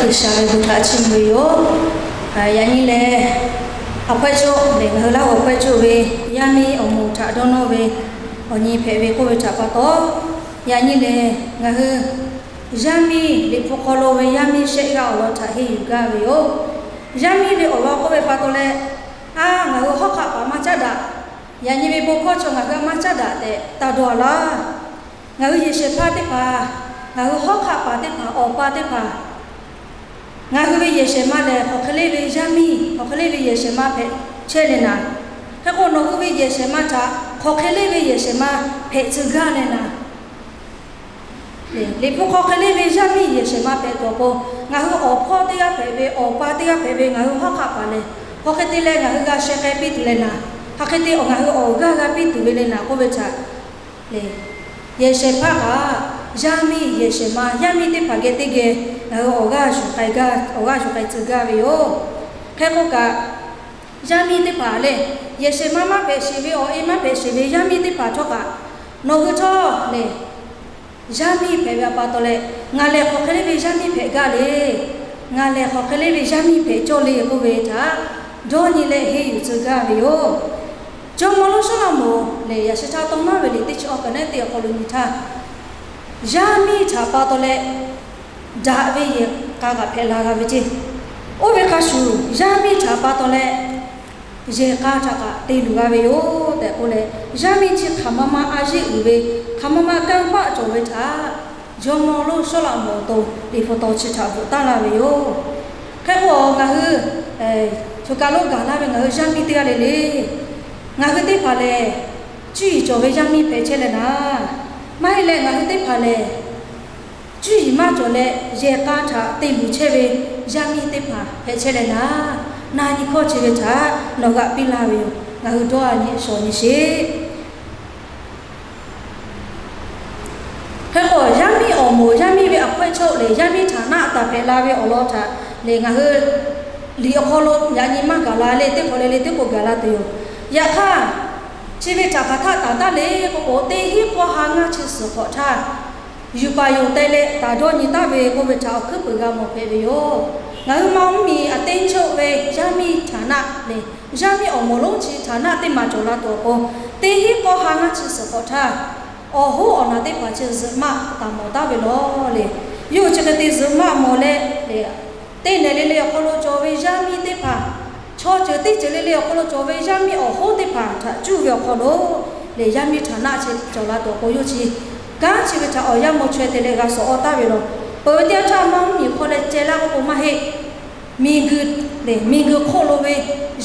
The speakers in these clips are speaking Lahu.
G'uiˬsha ve bon htaꞈ chiˇ mvuh ve yoˬ. Yaꞈ nyi lehˬ, awˬ hpawehˇ cawˇ lehˬ, ngaˬ hui Laˇ huˍ awˬ hpawehˇ cawˇ ve yaˇ miˇ awˬ moˍ htaꞈ dawˇ nawˇ ve awˬ nyi hpehꞈ ve k'oˆ ve htaꞈ pa taw, yaꞈ nyi lehˬ ngaˬ hui yaˇ miˇ, Liꞈ hpu hk'aw lo ve yaˇ miˇ shehˆ g'aˇ awˬ lawn htaꞈ henˇ yuˬ gaˇ ve yoˬ. Yaˇ miˇ ve awˬ lawn k'oˆ ve pa taw leh, a, ngaˬ hui hawˉ hk'aˆ paˍ maˇ caˉ daꞈ, yaꞈ nyi ve bon hkawˇ chaw ngaˬ hui a maˇ caˉ daꞈ tehꞈ taˇ dawˇ a laˇ. Ngaˬ hui yehˬ shehˍ hpaˇ teˇ hpaˍ, ngaˬ hui hawˉ hk'aˆ paˍ teˇ hpaˍ, awˬ pa teˇ hpaˍ, ngaˬ hui ve yehˬ shehˍ ma lehˬ, hk'aˬ hk'e le ve yaˇ miˇ, hk'aˬ hk'e le ve yehˬ shehˍ ma hpehꞈ chehˇ leh naˍ, hk'e k'o nawˬ hui ve yehˬ shehˍ ma htaꞈ hk'aˬ hk'e le ve yehˬ shehˍ ma hpehꞈ tcuh gaˇ leh naˍ, Liꞈ hpu hk'aw hk'e le ve yaˇ miˇ yehˬ shehˍ ma hpehꞈ tuˬ awˬ pon, ngaˬ hui awˬ hpawˇ teˇ g'aˇ hpehꞈ ve, awˬ pa teˇ g'aˇ hpehꞈ ve, ngaˬ hui hawˉ hk'aˆ paˍ lehˬ, hk'aˬ hk'e te leh ngaˬ hui g'a sheh k'ai piˇ tuˬ leh naˍ, hk'aˬ hk'e te awˬ ngaˬ hui awˬ g'aˇ g'a piˇ tuˬ ve leh naˍ k'oˆ ve htaꞈ lehˬ, yehˬ shehˍ hpaˇ kaꞈ yaˇ miˇ yehˬ shehˍ ma, yaˇ miˇ teˇ hpaˍ geh teˇ geh ngaˬ hui awˬ g'aˇ shuˍ k'ai gaˇ, awˬ g'aˇ shuˍ k'ai tcuh gaˇ ve yoˬ. Hk'e k'o kaꞈ, yaˇ miˇ teˇ hpaˍ lehˬ, yehˬ shehˍ ma maˇ hpehꞈ sheˍ ve, awˬ e maˇ hpehꞈ sheˍ ve yaˇ miˇ teˇ hpaˍ htawˇ kaꞈ, nawˬ hui htawˇ lehˬ, yaˇ miˇ hpehꞈ ve pa taw leh, ngaˬ lehˬ hk'aˬ hk'e le ve yaˇ miˇ hpehꞈ gaˇ le, ngaˬ lehˬ hk'aˬ hk'e le ve yaˇ miˇ hpehꞈ cawˇ le k'oˆ ve htaꞈ dawˇ nyi leh henˇ yuˬ tcuh gaˇ ve yoˬ. Jawˇmawˇ lonˉ Sawˉlaꞈmonˍ lehˬ, Yaꞈ shi htaˇ tawˇ maˇ ve liꞈ teˇ chi awˬ kaꞈ neˉ teˇ awˬ hk'aw lo nyi htaˇ, yaˇ miˇ htaꞈ pa taw leh daꞈ ve yehˬ k'a kaꞈ hpehꞈ la g'a ve ceˇ. Oˇ ve hk'a shuˍ, yaˇ miˇ htaꞈ pa taw leh yehˬ k'a htaꞈ kaꞈ te luˬ g'a ve yoˬ tehꞈ k'oˆ leh, yaˇ miˇ chi hk'aˬ ma ma a yeˇ uiˍ ve, hk'aˬ ma ma kanˇ paˆ cawˬ ve htaꞈ Jawˇmawˇ lonˉ Sawˉlaꞈmonˍ awˬ to Liꞈ hpu taw chi htaꞈ bvuhꞈ taˉ laˇ ve yoˬ. Hk'e k'o, ngaˬ hui choˬ kaˬ lo gaˬ laˇ ve ngaˬ hui yaˇ miˇ teˇ g'aˇ le le, ngaˬ hui teˇ hpaˍ lehˬ, cuˇ yiˍ cawˬ ve yaˇ miˇ hpehꞈ chehˇ leh naˍ, maˇ heˆ leh ngaˬ hui teˇ hpaˍ lehˬ, cuˇ yiˍ maˇ cawˬ leh yehˬ k'a htaꞈ te luˬ chehˇ ve yaˇ miˇ teˇ hpaˍ hpehꞈ chehˇ leh naˍ, na nyi hkawˇ chi ve htaꞈ nawˬ g'aꞈ piˇ laˇ ve yoˬ. Ngaˬ hui dawˇ a nyi shawˍ nyi sheˍ. Hk'e k'o, yaˇ miˇ awˬ moˍ, yaˇ miˇ ve awˬ hpawehˇ cawˇ lehˬ, yaˇ miˇ htaꞈ naˆ taˍ hpehꞈ la ve awˬ lawn htaꞈ lehˬ, ngaˬ hui liꞈ awˬ hk'aw lo yaꞈ nyi maˇ gaˬ la le, teˇ hk'awꞈ le le teˇ k'o gaˬ la tuˬ yoˬ. Yaꞈ hk'aˇ, chi ve htaꞈ hk'aˬ htaˆ taˍ taˉ le k'oˆ k'o, teˇ hinˉ k'awˇ ha ngaˇ chi suhˍ hk'awꞈ htaˇ, yuˬ paˍ yoˬ teh leh taˍ dawˇ nyi taˉ ve k'oˆ ve htaꞈ awˬ hkuiˉ puiˍ g'a mawˬ hpehꞈ ve yoˬ. Ngaˬ hui ma mvuhˇmiˬ aꞈ teˇ choˆ ve yaˇ miˇ htaꞈ naˆ lehˬ, yaˇ miˇ awˬ moˍ lonˉ chi htaꞈ naˆ teˇ maˬ cawˬ la tuˬ awˬ pon, teˇ hinˉ k'awˇ ha ngaˇ chi suhˍ hk'awꞈ htaˇ, awˬ hoˉ awˬ naˬ teˇ hpaˍ chi zuhꞈ maˆ taˍ mawˬ taˉ ve lawˬ le. Yawˇ hui chi hk'e te zuhꞈ maˆ mawˬ leh, teˇ nehˬ le le awˬ hk'aw lo cawˬ ve yaˇ miˇ teˇ hpaˍ, chaw ceuˬ teˇ ceuˬ le le awˬ hk'aw lo cawˬ ve yaˇ miˇ awˬ hoˉ teˇ hpaˍ htaꞈ cuˇ ve awˬ hk'aw lo lehˬ, yaˇ miˇ htaꞈ naˆ chi cawˬ la tuˬ awˬ pon, yawˇ chi kanˉ chi ve htaꞈ awˬ yanˇ maw chaweh te leh g'a suhˍ awˇ taˍ ve lawˬ. Peuˬ ve teˇ yanˇ htaˇ, ma mvuhˇmiˬ hk'aw leh ceh laˇ k'oˆ k'o maˇ heˆ. Miˬguiˬ lehˬ, miˬguiˬ hk'oˆ lo ve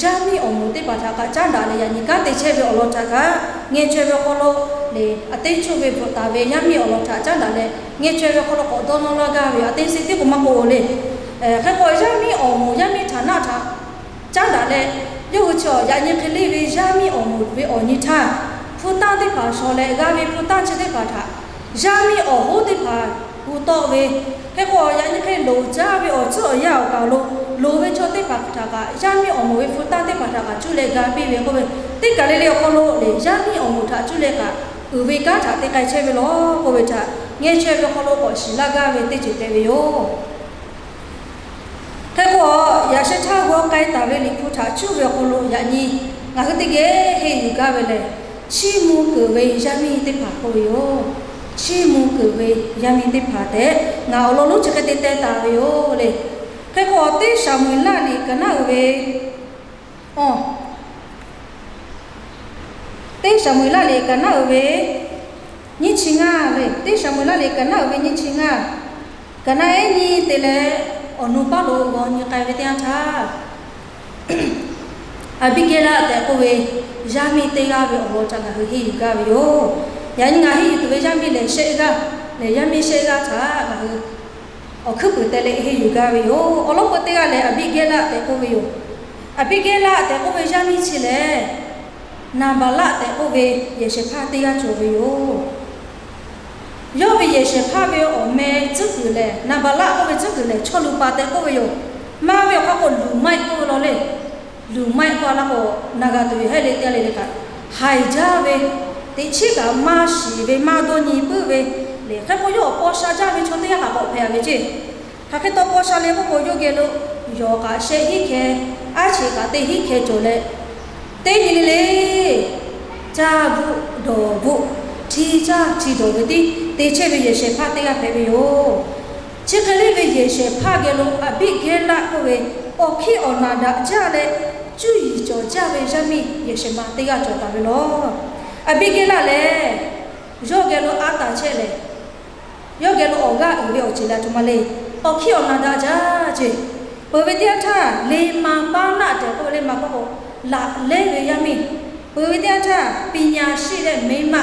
yaˇ miˇ awˬ moˍ teˇ hpaˍ htaꞈ kaꞈ caˉ daꞈ leh yaꞈ nyi kanˉ te chehˇ ve awˬ lawn htaꞈ kaꞈ, ngeh chaweh ve awˬ hk'aw lo lehˬ, aꞈ teˇ choˆ ve bvuhꞈ taˍ ve yaˇ miˇ awˬ lawn htaꞈ caˉ daꞈ leh, ngeh chaweh ve awˬ hk'aw lo k'awꞈ dawˇ nawˇ laˇ gaˇ ve aꞈ teˇ sehˉ teˇ k'o maˇ k'oˆ-o le. Hk'e k'o, yaˇ miˇ awˬ moˍ yaˇ miˇ htaꞈ naˆ htaꞈ caˉ daꞈ leh, yawˇ hui chi awˬ yaꞈ nyi hk'e le ve yaˇ miˇ awˬ moˍ ve awˬ nyi htaˇ, hpu tanˇ teˇ hpaˍ shaw leh g'a ve hpu tanˇ chi teˇ hpaˍ htaꞈ yaˇ miˇ awˬ hoˉ teˇ hpaˍ gu tawˆ ve, hk'e k'o, yaꞈ nyi hk'e loˍ jaˇ ve awˬ tcuhˉ awˬ yanˇ awˬ kaˬ lo loˍ ve chaw teˇ hpaˍ htaꞈ kaꞈ, yaˇ miˇ awˬ moˍ ve hpu tanˇ teˇ hpaˍ htaꞈ kaꞈ cuˇ leh ga piˇ ve k'oˆ ve, teˇ kaˬ le le awˬ hk'aw lo lehˬ, yaˇ miˇ awˬ moˍ htaꞈ cuˇ leh kaꞈ uiˍ ve kanˉ htaꞈ te k'ai chehˇ ve lawˬ k'oˆ ve htaꞈ ngeh chaweh ve awˬ hk'aw lo k'awꞈ shiˍ laˇ gaˇ ve teˇ ceuˬ hpehꞈ ve yoˬ. Hk'e k'o, yaꞈ sheh htaˇ g'aw k'ai taˍ ve Liꞈ hpu htaꞈ cuˇ ve awˬ hk'aw lo yaꞈ nyi ngaˬ hui teˇ geh henˇ yuˬ gaˇ ve lehˬ, chiˇ mvuh keunˍ ve yaˇ miˇ teˇ hpaˍ k'oˆ ve yoˬ. Chiˇ mvuh keunˍ ve yaˇ miˇ teˇ hpaˍ tehꞈ ngaˬ awˬ lawn lonˉ chi hk'e te teh taˍ ve yoˬ le. Hk'e k'o, teˇ Saˍmo-eˍlaˆ liꞈ kaꞈ naˉ uiˍ ve, a, teˇ Saˍmo-eˍlaˆ liꞈ kaꞈ naˉ uiˍ ve nyiˇ chi ngaˇ le, teˇ Saˍmo-eˍlaˆ liꞈ kaꞈ naˉ uiˍ ve nyiˇ chi ngaˇ, kaꞈ naˉ ehˉ nyiˇ te leh awˬ nu paˉ lo g'aw nyi k'ai ve teˇ yanˇ htaˇ, Aˍbiˆgehˇlaˆ tehꞈ k'oˆ ve yaˇ miˇ teˇ g'aˇ ve awˬ lawn htaꞈ ngaˬ hui henˇ yuˬ gaˇ ve yoˬ. Yaꞈ nyi ngaˬ henˇ yuˬ tuˬ ve yaˇ miˇ lehˬ shehˆ g'aˇ lehˬ, yaˇ miˇ shehˆ g'aˇ htaꞈ ngaˬ hui awˬ hkuiˉ puiˍ teh leh henˇ yuˬ gaˇ ve yoˬ. Awˬ lawn k'o, teˇ g'aˇ lehˬ Aˍbiˆgehˇlaˆ tehꞈ k'oˆ ve yoˬ. Aˍbiˆgehˇlaˆ tehꞈ k'oˆ ve yaˇ miˇ chi lehˬ, Naˍbaˍlaˆ tehꞈ k'oˆ ve yehˬ shehˍ hpaˇ teˇ g'aˇ cawˬ ve yoˬ. Yawˇ ve yehˬ shehˍ hpaˇ ve awˬ meh tcuhˉ kuiˬ lehˬ, Naˍbaˍlaˆ k'oˆ ve tcuhˉ kuiˬ lehˬ, chaw luˬ paˍ tehꞈ k'oˆ ve yoˬ. Maˇ ve awˬ hk'aˇ k'o, luˬ maiˆ k'oˆ ve law le. Luˬ maiˆ k'oˆ a laˇ k'o, na g'a tuˬ ve hehˉ le teˇ g'aˇ le le kaꞈ, haiˬ jaˇ ve, teꞈ chiˉ kaꞈ maˇ shiˍ ve, maˇ dawˇ nyi puiˉ ve le. Hk'e k'o, yawˇ awˬ paw sha jaˇ ve chaw teˇ g'aˇ kaꞈ k'awꞈ hpehꞈ ve ceˇ. Hk'aˬ hk'e tawˇ hkawˇ sha le k'oˆ k'o, yawˇ geh lo yawˬ kaꞈ shehˆ hinˉ hkeh, aˉ cheꞈ kaꞈ teˇ hinˉ hkeh cawˬ leh, teˇ nyi le le caˇ bvuhˆ dawˬ bvuhˆ, hti caˇ hti dawˬ ve tiˉ te chehˇ ve yehˬ shehˍ hpaˇ teˇ g'aˇ hpehꞈ ve yoˬ. Chi hk'e le ve yehˬ shehˍ hpaˇ geh lo Aˍbiˆgehˇlaˆ k'oˆ ve awˬ hkiˉ awˬ naˍ daꞈ jaˇ leh cuˇ yiˍ cawˬ jaˇ ve yaˇ miˇ yehˬ shehˍ ma teˇ g'aˇ cawˬ taˍ ve yoˬ. Aˍbiˆgehˇlaˆ lehˬ, yawˇ geh lo a taˍ chehˇ lehˬ, yawˇ geh lo awˬ g'aˇ uiˍ ve awˬ ceuˬ leh a htoꞈ ma le. Awˬ hkiˉ awˬ naˍ daꞈ jaˇ ceˇ. Peuˬ ve teˇ yanˇ htaˇ, le ma paˉ naˆ tehꞈ k'oˆ ve le ma k'oˆ k'o, laꞈ lehˉ ve yaˇ miˇ. Peuˬ ve teˇ yanˇ htaˇ, ပညာရှိတဲ့မိန်းမ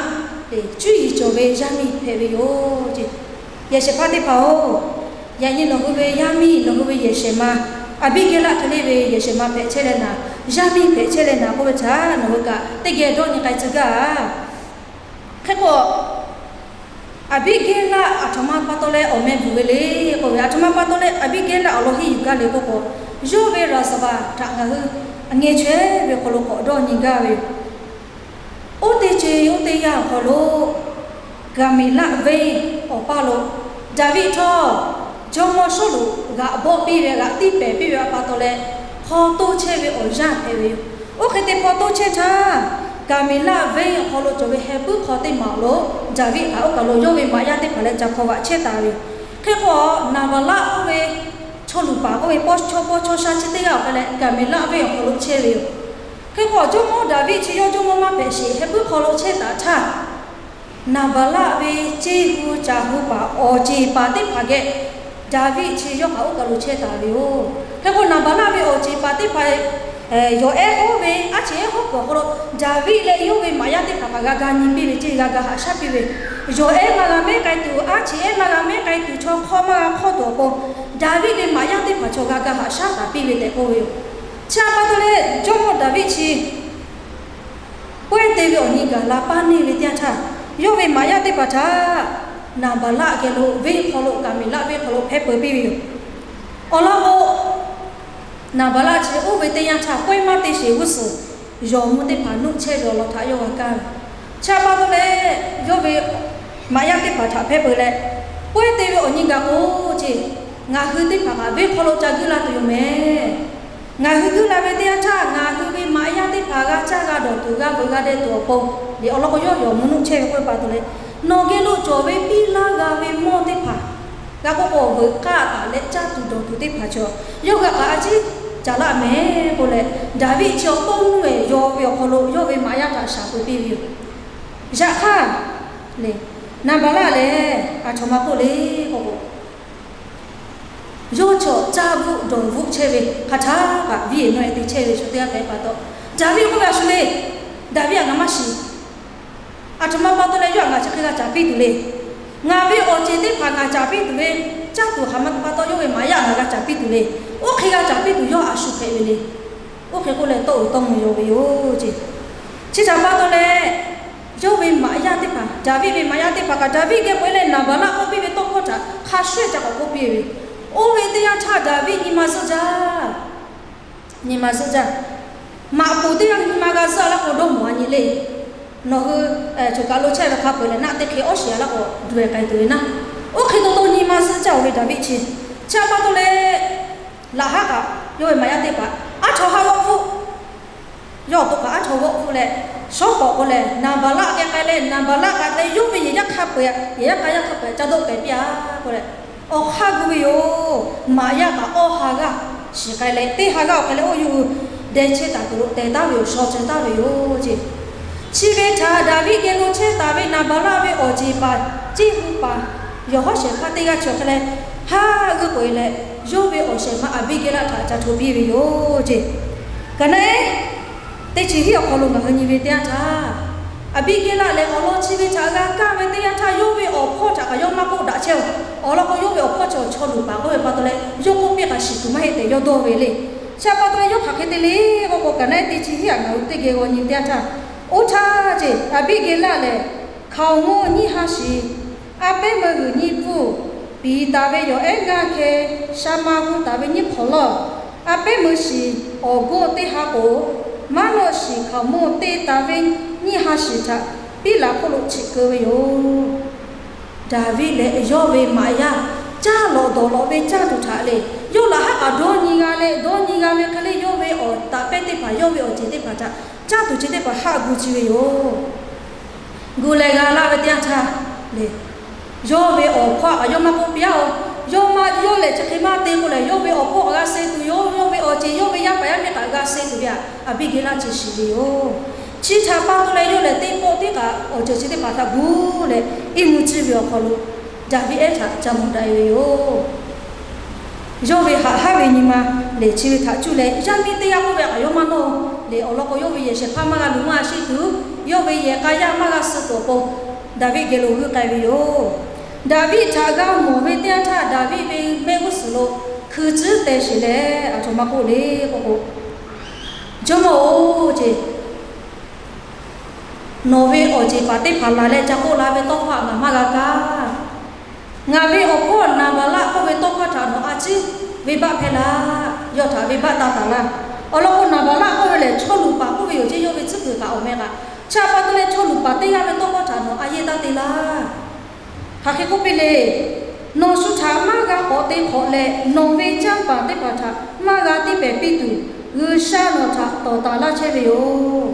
le, cuˇ yiˍ cawˬ ve yaˇ miˇ hpehꞈ ve yoˬ ceˇ. Yehˬ shehˍ hpaˇ teˇ hpaˍ-oˬ, yaꞈ nyi nawˬ hui ve yaˇ miˇ, nawˬ hui ve yehˬ shehˍ ma, Aˍbiˆgehˇlaˆ hk'e le ve yehˬ shehˍ ma hpehꞈ chehˇ leh naˍ, yaˇ miˇ hpehꞈ chehˇ leh naˍ k'oˆ ve htaꞈ nawˬ hui kaꞈ teˇ geh dawˇ nyi k'ai tcuh gaˇ. Hk'e k'o, Aˍbiˆgehˇlaˆ a htoꞈ ma pa taw leh awˬ meh bvuhˬ ve le k'oˆ ve, a htoꞈ ma pa taw leh Aˍbiˆgehˇlaˆ awˬ lawn henˇ yuˬ gaˇ le k'oˆ k'o, yawˇ ve ရာဇဝင် htaꞈ ngaˬ hui ngeh chaweh ve hk'aw lo k'awꞈ dawˇ nyi gaˇ ve yoˬ. Oˇ teˇ ceuˬ oˇ teˇ yanˇ awˬ hk'aw lo, Kaˍmeˍlaˆ venˇ awˬ paˇ lo Daˍviˆ htawˇ, jawˇmawˇ Sawˉluꞈ g'aꞈ bawˆ piˇ ve, g'aꞈ tiˇ pehˍ piˇ ve a pa taw leh, hpaw toˇ chehˇ ve awˬ yanˇ hpehꞈ ve yoˬ. Oˇ hk'e te hpaw toˇ chehˇ htaˇ, Kaˍmeˍlaˆ venˇ awˬ hk'aw lo cawˬ ve heh puiˉ hk'aw teˇ maˬ awˬ lo Daˍviˆ htaꞈ oˇ kaˬ lo yawˇ ve maꞈ yaˇ teˇ hpaˍ leh ca hpaw vaꞈ chehˇ taˍ ve yoˬ. Hk'e k'o, Naˍbaˍlaˆ oˇ ve chaw luˬ paˍ k'oˆ ve chaw paw chaw sha chi teˇ g'aˇ awˬ hk'e leh Kaˍmeˍlaˆ venˇ awˬ hk'aw lo chehˇ ve yoˬ. Hk'e k'o, jawˇmawˇ Daˍviˆ chi yawˇ jawˇmawˇ maˇ hpehꞈ sheˍ, heh puiˉ hk'aw lo chehˇ taˍ htaˇ, Naˍbaˍlaˆ ve ceˇ hu caˬ hu paˍ awˬ ceˬ paˍ teˇ hpaˍ geh Daˍviˆ chi yawˇ kaꞈ oˇ kaˬ lo chehˇ taˍ ve yoˬ. Hk'e k'o, Naˍbaˍlaˆ ve awˬ ceˬ paˍ teˇ hpaˍ yawˬ ehˉ hawˉ ve aˉ cheꞈ ehˉ hawˉ kuiˬ awˬ hk'aw lo Daˍviˆ leh yawˇ ve maꞈ yaˇ teˇ hpaˍ kaꞈ g'a ga nyi piˇ ve ceˇ, g'a ga haꞈ shaˉ piˇ ve. Yawˬ ehˉ maˇ g'a mehˉ k'ai tuˬ, aˉ cheꞈ ehˉ maˇ g'a mehˉ k'ai tuˬ, chaw hk'awˇ maˇ g'a hk'awˇ tuˬ awˬ pon, Daˍviˆ ve maꞈ yaˇ teˇ hpaˍ chaw g'a ga haꞈ shaˉ taˍ piˇ ve tehꞈ k'oˆ ve yoˬ. Chi a pa taw leh jawˇmawˇ Daˍviˆ chi pawehˇ te ve awˬ nyi gaˬ la paˇ neˇ ve teˇ yanˇ htaˇ, yawˇ ve maꞈ yaˇ teˇ hpaˍ htaꞈ Naˍbaˍlaˆ geh lo venˇ hk'aw lo, Kaˍmeˍlaˆ venˇ hk'aw lo hpehˇ peu piˇ ve yoˬ. Awˬ lawn k'o, Naˍbaˍlaˆ chi oˇ ve teˇ yanˇ htaˇ pawehˇ maˇ te sheˍ g'uˇ suhˍ yawˬ mvuh teˇ hpaˍ nuˆ chehˇ ve awˬ lawn htaꞈ yawˇ g'a kaˇ ve. Chi a pa taw leh, yawˇ ve maꞈ yaˇ teˇ hpaˍ htaꞈ hpehˇ peu leh, pawehˇ te ve awˬ nyi gaˬ k'o ceˇ, ngaˬ hui teˇ hpaˍ kaꞈ venˇ hk'aw lo ca guiˇ la tuˬ yoˬ mehˍ. Ngaˬ hui guiˇ la ve teˇ yanˇ htaˇ, ngaˬ hui ve maꞈ yaˇ teˇ hpaˍ g'a caˇ g'a dawˬ tuˬ, g'a veuꞈ g'a deh tuˬ awˬ pon, liꞈ awˬ lawn k'o yawˇ yawˬ mvuh nuˆ chehˇ ve k'oˆ ve pa taw leh, nawˬ geh lo cawˬ ve piˇ laˇ g'a ve mawˇ teˇ hpaˍ g'a k'oˆ k'o, veuꞈ k'aˇ taˍ leh caˇ tuˬ dawˬ tuˬ teˇ hpaˍ chaw, yawˇ g'a k'aꞈ a ciˉ caˍ laˇ mehˍ k'oˆ leh, Daˍviˆ chi awˬ tawˇ nuˇ ehˍ yaw ve awˬ hk'aw lo yawˇ ve maꞈ yaˇ htaꞈ shaˍ peu piˇ ve yoˬ. Yaꞈ hk'aˇ, Naˍbaˍlaˆ lehˬ a htoꞈ ma k'oˆ le k'oˆ k'o, yawˇ chaw caˇ bvuhˆ dawˬ bvuhˆ chehˇ ve hk'a htaˇ kaꞈ viˉ eˍ nawˇ eˍ te chehˇ ve chaw teˇ g'aˇ hpehꞈ pa taw, Daˍviˆ k'oˆ ve, a shu le, Daˍviˆ htaꞈ ngaˬ maˇ shiˍ. A htoꞈ ma pa taw leh yawˇ htaꞈ ngaˬ chi hk'e g'a caˍ piˇ tuˬ le. Ngaˬ ve awˬ ceˬ teˇ hpaˍ ngaˬ caˍ piˇ tuˬ ve, caˇ tuˬ hk'aˬ ma pa taw yawˇ ve maꞈ yaˇ ngaˬ g'a caˍ piˇ tuˬ le. Oˇ hk'e g'a caˍ piˇ tuˬ yawˇ a shu hpehꞈ ve le. Oˇ hk'e k'oˆ leh tawˇ uiˍ tawˇ mvuh yaw ve yoˬ ceˇ. Chi htaꞈ pa taw leh, yawˇ ve maꞈ yaˇ teˇ hpaˍ, Daˍviˆ ve maꞈ yaˇ teˇ hpaˍ kaꞈ Daˍviˆ geh peu-eˬ leh Naˍbaˍlaˆ k'oˆ piˇ ve tawˇ hkawˇ htaꞈ hk'a shuˍ ehˉ ca k'awꞈ k'oˆ piˇ ve, oˇ ve teˇ yanˇ htaˇ Daˍviˆ nyi ma zuhˆ jaˇ. Nyi ma zuhˆ jaˇ. Maꞈ poˍ teˇ g'aˇ nyi ma g'a zuhˆ a laˇ k'o dawˇ mawˬ a nyi le. Nawˬ hui choˬ kaˬ lo chehˇ ve hk'a peu-eˬ lehˬ naˆ teˇ hk'e awˉ shiˍ a laˇ k'o duˬ-e k'ai tuˬ ve naˆ. Oˇ hk'e taw taw nyi ma zuhˆ jaˇ-oˬ ve Daˍviˆ chi. Chi a pa taw leh, laꞈ haˉ kaꞈ yawˇ ve maꞈ yaˇ teˇ hpaˍ aˉ htaw haˉ g'awˆ hpfuhˆ yawˇ awˬ to kaꞈ aˉ htaw g'awˆ hpfuhˆ leh, shawˉ pawˍ k'o lehˬ Naˍbaˍlaˆ geh k'ai leh, Naˍbaˍlaˆ kaꞈ leh yawˇ ve yehˬ yaˇ hk'a peu-eˬ, yehˬ yaˇ k'a yaˇ hk'a peu-eˬ ca dawˆ pehˍ piˇ-a k'oˆ leh, awˬ hk'aˇ gu ve yoˬ. Maꞈ yaˇ kaꞈ awˇ ha g'aˇ shiˍ k'ai leh, teˇ ha g'aˇ awˬ hk'e leh oˇ yuˬ deh chehˇ taˍ tuˬ lo teh taˍ ve yoˬ, shaw tcuh taˍ ve yoˬ ceˇ. Chi ve htaꞈ Daˍviˆ geh lo chehˇ taˍ ve Naˍbaˍlaˆ ve awˬ ceˬ paˍ, ceˇ hu paˍ, yawˬ hawˉ shehˍ hpaˇ teˇ g'aˇ chi awˬ hk'e leh, haˉ g'euˆ k'oꞈ-e leh, yawˇ ve awˬ shehˍ ma Aˍbiˆgehˇlaˆ htaꞈ ca hto piˇ ve yoˬ ceˇ. Ka naˆ ehˉ teˇ chi hiˉ awˬ hk'aw lo ngaˬ hui nyi ve teˇ yanˇ htaˇ, Aˍbiˆgehˇlaˆ lehˬ awˬ lawn chi ve htaꞈ g'a kaˇ ve teˇ yanˇ htaˇ, yawˇ ve awˬ hpawˇ htaꞈ kaꞈ yawˇ maˇ k'oˆ daꞈ chehˇ-oˬ. Awˬ lawn k'o yawˇ ve awˬ hpawˇ chi awˬ chaw luˬ paˍ k'oˆ ve pa taw leh, yawˇ k'oˆ piˇ kaꞈ shiˍ tuˬ maˇ heˆ tehꞈ yawˇ dawˇ ve le. Chi a pa taw leh yawˇ hk'aˬ hk'e te le k'oˆ k'o, Ka naˆ ehˉ teˇ chi hiˉ aꞈ ngaˬ hui teˇ geh g'aw nyi teˇ yanˇ htaˇ, oˇ htaˇ ceˇ, Aˍbiˆgehˇlaˆ lehˬ hkaoˍmonˇ nyiˇ ha shiˍ, a pehˉ meuˇ g'uiˬ nyiˇ pfuhˇ, piˍ taˍ ve yawˬ ehˉ ngaˇ hkeh, sha ma hu taˍ ve nyiˇ hk'awˍ lawˇ, a pehˉ meuˇ shiˍ awˬ goˇ teˇ ha k'o, maˉ nawˆ shiˍ hkaoˍmonˇ te taˍ ve nyiˇ ha shiˍ htaꞈ piˉ laˬ hk'oˆ lo chiꞈ keu ve yoˬ. Daˍviˆ leh yawˇ ve maꞈ yaˇ caˇ lawꞈ dawˬ lawꞈ ve caˇ tuˬ htaꞈ le, yawˇ laꞈ haˉ kaꞈ dawˇ nyi g'a leh, dawˇ nyi g'a ve hk'e le, yawˇ ve awˬ taꞈ pehˇ teˇ hpaˍ, yawˇ ve awˬ ceˬ teˇ hpaˍ htaꞈ caˇ tuˬ chi teˇ hpaˍ haˆ gu chi ve yoˬ. Gu leh g'a laˇ ve teˇ yanˇ htaˇ le, yawˇ ve awˬ hpawˇ kaꞈ yawˇ maˇ k'oˆ piˇ-aˬ. Yawˇ maˇ, yawˇ lehˬ chi hk'e maˇ te k'o lehˬ, yawˇ ve awˬ hpawˇ kaꞈ g'a suh tuˬ yoˬ. Yawˇ ve awˬ ceˬ, yawˇ ve yaˇ paˍ yaˇ miˇ kaꞈ g'a suh tuˬ ve htaꞈ Aˍbiˇgehˇlaˆ chi shiˍ ve yoˬ. Chi htaꞈ pa taw leh yawˇ lehˬ teˇ pawˆ tiˉ kaꞈ awˬ ceuˬ chi teˇ hpaˍ htaꞈ gu leh, iˉ mvuhˇ ciˇ ve awˬ hk'aw lo Daˍviˆ ehˉ htaꞈ ca mawˬ daꞈ e ve yoˬ. Yawˇ ve haꞈ haˉ ve nyi ma lehˬ chi ve htaꞈ cuˇ leh, yaˇ miˇ teˇ g'aˇ k'oˆ ve kaꞈ yawˇ maˇ nawˇ le. Awˬ lawn k'o, yawˇ ve yehˬ shehˍ hpaˇ maˇ g'a luˬ maˇ g'a sheˆ tuˬ, yawˇ ve yehˬ k'a yaˇ maˇ g'a suh tuˬ awˬ pon, Daˍviˆ geh lo g'uiˇ k'ai ve yoˬ. Daˍviˆ htaꞈ g'a mawˬ ve teˇ yanˇ htaˇ, Daˍviˆ ve mehˆ g'uˇ suhˍ lo hkui tcuhˉ teh sheˍ leh, aˬ htoꞈ ma k'oˆ le k'oˆ k'o, Jawˇmawˇ-oˬ, ceˬ, nawˬ ve awˬ ceˬ paˍ teˇ hpaˍ laˬ leh ca k'oˆ la ve tawˇ hkawˇ htaꞈ ngaˬ maˇ g'a kaˇ. Ngaˬ ve awˬ hpawˇ Naˍbaˍlaˆ k'oˆ ve tawˇ hkawˇ htaꞈ nawˬ a ciˉ venˇbaˆ hpehˇ laˇ. Yawˇ htaꞈ venˇbaˆ taˇ taˍ laˇ. Awˬ lawn k'o, Naˍbaˍlaˆ k'oˆ ve lehˬ chaw luˬ paˍ k'oˆ ve yoˬ ceˇ. Yawˇ ve tcuhˉ kuiˬ kaꞈ awˬ meh kaꞈ, chi htaꞈ pa taw leh chaw luˬ paˍ teˇ g'aˇ ve tawˇ hkawˇ htaꞈ nawˬ a yehˇ taˇ te laˇ. Hk'aˬ hk'e k'oˆ piˇ le, nawˬ shu htaꞈ maˇ g'a k'awꞈ te hk'awꞈ leh, nawˬ ve canˇ paˍ teˇ hpaˍ htaꞈ maˇ g'a tiˇ pehˍ piˇ tuˬ, G'uiˬsha nawˬ htaꞈ tawˍ taˍ laˇ chehˇ ve yoˬ.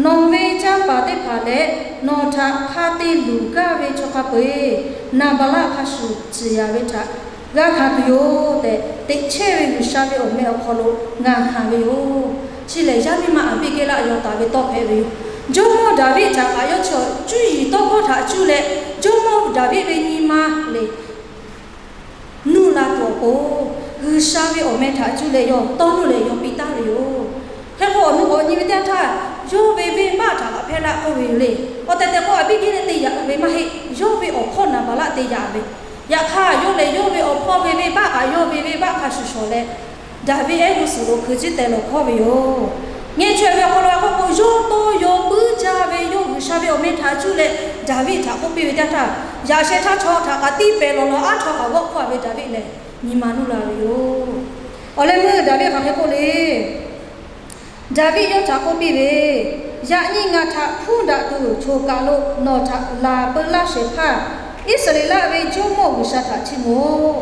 Nawˬ ve canˇ paˍ teˇ hpaˍ leh nawˬ htaꞈ hk'a te luˬ gaˇ ve chaw hk'a peu-eˬ Naˍbaˍlaˆ hk'a shuˍ ciˍ yanˍ ve htaꞈ g'a hkanˍ tuˬ yoˬ tehꞈ, teꞈ chehˇ ve G'uiˬsha ve awˬ meh awˬ hk'aw lo ngaˬ hkanˍ ve yoˬ. Chi lehˬ, yaˇ miˇ ma Aˍbiˇgehˇlaˆ yaw taˍ ve tawˇ hpehꞈ ve yoˬ. Jawˇmawˇ Daˍviˆ htaꞈ kaꞈ yawˇ chi cuˇ yiˍ tawˇ hkawˇ htaꞈ cuˇ leh, Jawˇmawˇ Daˍviˆ ve nyi ma le nuˇ la tuˬ awˬ pon, G'uiˬsha ve awˬ meh htaꞈ cuˇ leh yawˇ tawˇ nuˇ leh yaw piˇ taˍ ve yoˬ. Hk'e k'o, awˬ nu k'awꞈ nyi ve teˇ yanˇ htaˇ, yawˇ ve venˇbaˆ htaꞈ kaꞈ hpehˇ laˇ k'oˆ ve yoˬ le. Awˬ tehˬ tehˬ k'o, Aˍbiˇgehˇ leh te yaꞈ ve maˇ heˆ. Yawˇ ve awˬ hpawˇ Naˍbaˍlaˆ te yaꞈ ve. Yaꞈ hk'aˇ, yawˇ lehˬ yawˇ ve awˬ hpawˇ ve venˇbaˆ kaꞈ yawˇ ve venˇbaˆ hk'a shuˍ shawˍ leh, Daˍviˆ ehˉ g'uˇ suhˍ lo hkui tcuhˉ teh lawˬ hkawˇ ve yoˬ. Ngeh chaweh ve awˬ hk'aw lo a k'oˆ k'o, yawˇ tawˇ yaw puiˉ jaˇ ve yawˇ G'uiˬsha ve awˬ meh htaꞈ cuˇ leh Daˍviˆ htaꞈ k'oˆ piˇ ve teˇ yanˇ htaˇ, yaꞈ sheh htaˇ chaw htaꞈ kaꞈ tiˇ pehˍ lawˬ lawˬ aˉ htaw kaꞈ g'awˆ hkawˇ ve Daˍviˆ lehˬ nyi ma nuˇ la ve yoˬ. Awˬ leh meuˇ Daˍviˆ hk'aˬ hk'e k'oˆ le. Daˍviˆ yawˇ htaꞈ k'oˆ piˇ ve, Yaꞈ nyi ngaˬ htaꞈ hpuˇ daꞈ tuˬ choˬ kaˬ lo nawˬ htaꞈ laˬ peu laˇ shehˍ hpaˇ, Iˉsaˍreˍlaˆ ve Jawˇmawˇ G'uiˬsha htaꞈ chiˇ mawˬ-oˬ.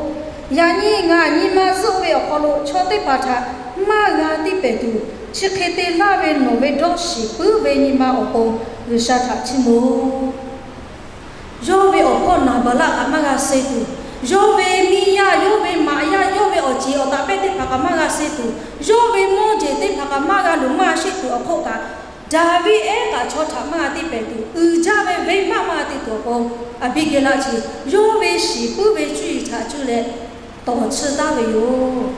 Yaꞈ nyi ngaˬ nyi ma zuhˆ ve awˬ hk'aw lo chaw teˇ hpaˍ htaꞈ maˇ g'a tiˇ pehˍ tuˬ, chi hk'e te laˇ ve nawˬ ve dawˇ shiˍ puiˉ ve nyi ma awˬ pon G'uiˬsha htaꞈ chiˇ mawˬ-oˬ. Yawˇ ve awˬ hpawˇ Naˍbaˍlaˆ kaꞈ maˇ g'a suh tuˬ, yawˇ ve miˇ yaˇ, yawˇ ve maꞈ yaˇ, yawˇ ve awˬ ceˬ awˬ taꞈ pehˇ teˇ hpaˍ kaꞈ maˇ g'a suh tuˬ, yawˇ ve mawˇ jeˬ teˇ hpaˍ kaꞈ maˇ g'a luˬ maˇ sheˆ tuˬ awˬ hk'oˆ kaꞈ, Daˍviˆ ehˉ kaꞈ chaw htaꞈ maˇ g'a tiˇ pehˍ tuˬ, uiˍ jaˇ ve venˇbaˆ maˇ g'a te tuˬ awˬ pon, Aˍbiˇgehˇlaˆ chi yawˇ ve shiˍ puiˉ ve cuˇ yiˍ htaꞈ cuˇ leh tawˍ tsuhˇ taˍ ve yoˬ.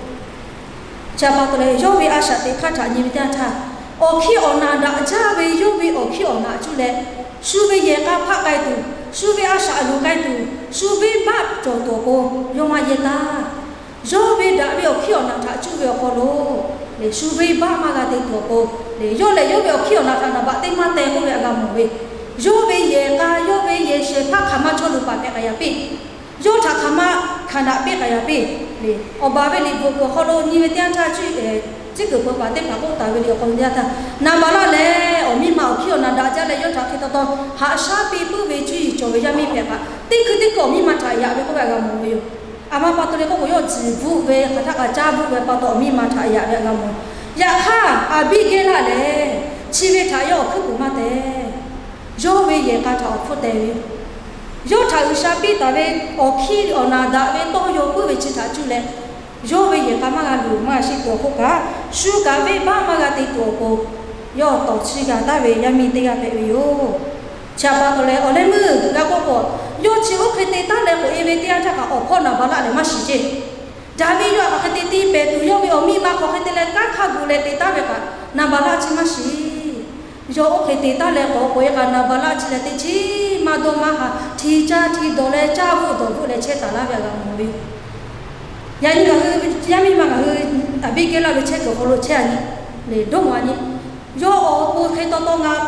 Chi pa taw leh, yawˇ ve a shaꞈ teꞈ hk'aˇ htaꞈ nyi ve teˇ yanˇ htaˇ, awˬ hkiˇ awˬ naꞈ daꞈ jaˇ ve yawˇ ve awˬ hkiˇ awˬ naꞈ cuˇ leh, shu ve yehˬ k'a hpaˆ k'ai tuˬ, shu ve a shaꞈ loˍ k'ai tuˬ, shu venˇbaˆ cawˬ tuˬ awˬ pon yawˇ maˇ yehˇ taˇ. Yawˇ ve daꞈ ve awˬ hkiˇ awˬ naꞈ htaꞈ cuˇ ve awˬ hk'aw lo lehˬ, shu venˇbaˆ maˇ g'a te tuˬ awˬ pon lehˬ, yawˇ lehˬ yawˇ ve awˬ hkiˇ awˬ naꞈ htaꞈ naˍ baꞈ teˇ maˇ teh k'oˆ ve a g'a mawˬ ve, yawˇ ve yehˬ k'a, yawˇ ve yehˬ shehˍ hpaˇ hk'aˬ ma chaw luˬ paˍ hpehꞈ k'ai yaꞈ piˇ. Yawˇ htaꞈ hk'aˬ ma hkanˍ daꞈ piˇ k'ai yaꞈ piˇ. Awˬ baˬ ve liꞈ bvuhꞈ kuiˬ awˬ hk'aw lo nyi ve teˇ yanˇ htaˇ, cuˇ, Ciˉ kuiˬ peuˬ paˍ teˇ hpaˍ k'oˆ taˍ ve liꞈ awˬ hk'aw lo teˇ yanˇ htaˇ, Naˍbaˍlaˆ lehˬ awˬ miˇ ma awˬ hkiˇ awˬ naꞈ daꞈ jaˇ leh, yawˇ htaꞈ hk'e taw taw haꞈ shaˉ piˇ puiˉ ve cuˇ yiˍ cawˬ ve yaˇ miˇ hpehꞈ kaꞈ, teˇ hkui teˇ hkui awˬ miˇ ma htaꞈ yaꞈ ve k'oˆ ve a g'a mawˬ ve yoˬ. A ma pa taw leh k'oˆ k'o, yawˇ tzuhˬ bvuhˆ ve hk'aˬ htaˇ kaꞈ caˇ bvuhˆ ve pa taw awˬ miˇ ma htaꞈ yaꞈ ve a g'a mawˬ. Yaꞈ hk'aˇ, Aˍbiˇgehˇlaˆ lehˬ chi ve htaꞈ yawˇ awˬ hkuiˉ puiˍ maˇ teh. Yawˇ ve yehˬ k'a htaꞈ awˬ hpfuhˇ teh ve, yawˇ htaꞈ G'uiˬsha piˇ taˍ ve awˬ hkiˇ awˬ naꞈ daꞈ ve tawˇ yaw puiˉ ve chi htaꞈ cuˇ leh, yawˇ ve yehˬ k'a maˇ g'a luˬ maˇ g'a sheˆ tuˬ awˬ hk'oˆ kaꞈ, shu kaꞈ venˇbaˆ maˇ g'a te tuˬ awˬ pon, yawˇ tawˍ chiˇ g'a taˍ ve yaˇ miˇ teˇ g'aˇ hpehꞈ ve yoˬ. Chi pa taw leh awˬ leh meuˇ g'a k'oˆ k'o, yawˇ chi oˇ hk'e te taˉ leh k'oꞈ e ve teˇ yanˇ htaˇ kaꞈ awˬ hpawˇ Naˍbaˍlaˆ lehˬ maˇ shiˍ ceˇ. Daˍviˆ yawˇ htaꞈ hk'aˬ hk'e te tiˇ pehˍ tuˬ, yawˇ ve awˬ miˇ ma hk'aˬ hk'e te leh kanˉ hk'a gu leh te taˉ ve kaꞈ, Naˍbaˍlaˆ chi maˇ shiˍ. Yawˇ oˇ hk'e te taˉ leh k'awꞈ k'oꞈ e kaꞈ, Naˍbaˍlaˆ chi lehˬ teˇ chiˉ maˇ dawˇ maˇ ha, hti caˇ hti dawˬ leh caˇ bvuhˆ dawˬ bvuhˆ leh chehˇ taˍ laˇ ve a g'a mawˬ ve yoˬ. Yaꞈ nyi ngaˬ hui yaˇ miˇ ma ngaˬ hui Aˍbiˇgehˇlaˆ ve chehˇ kuiˬ awˬ hk'aw lo chehˇ a nyi, lehˬ dawˇ maw a nyi. Yawˇ awˬ pon hk'e taw taw ngaˬ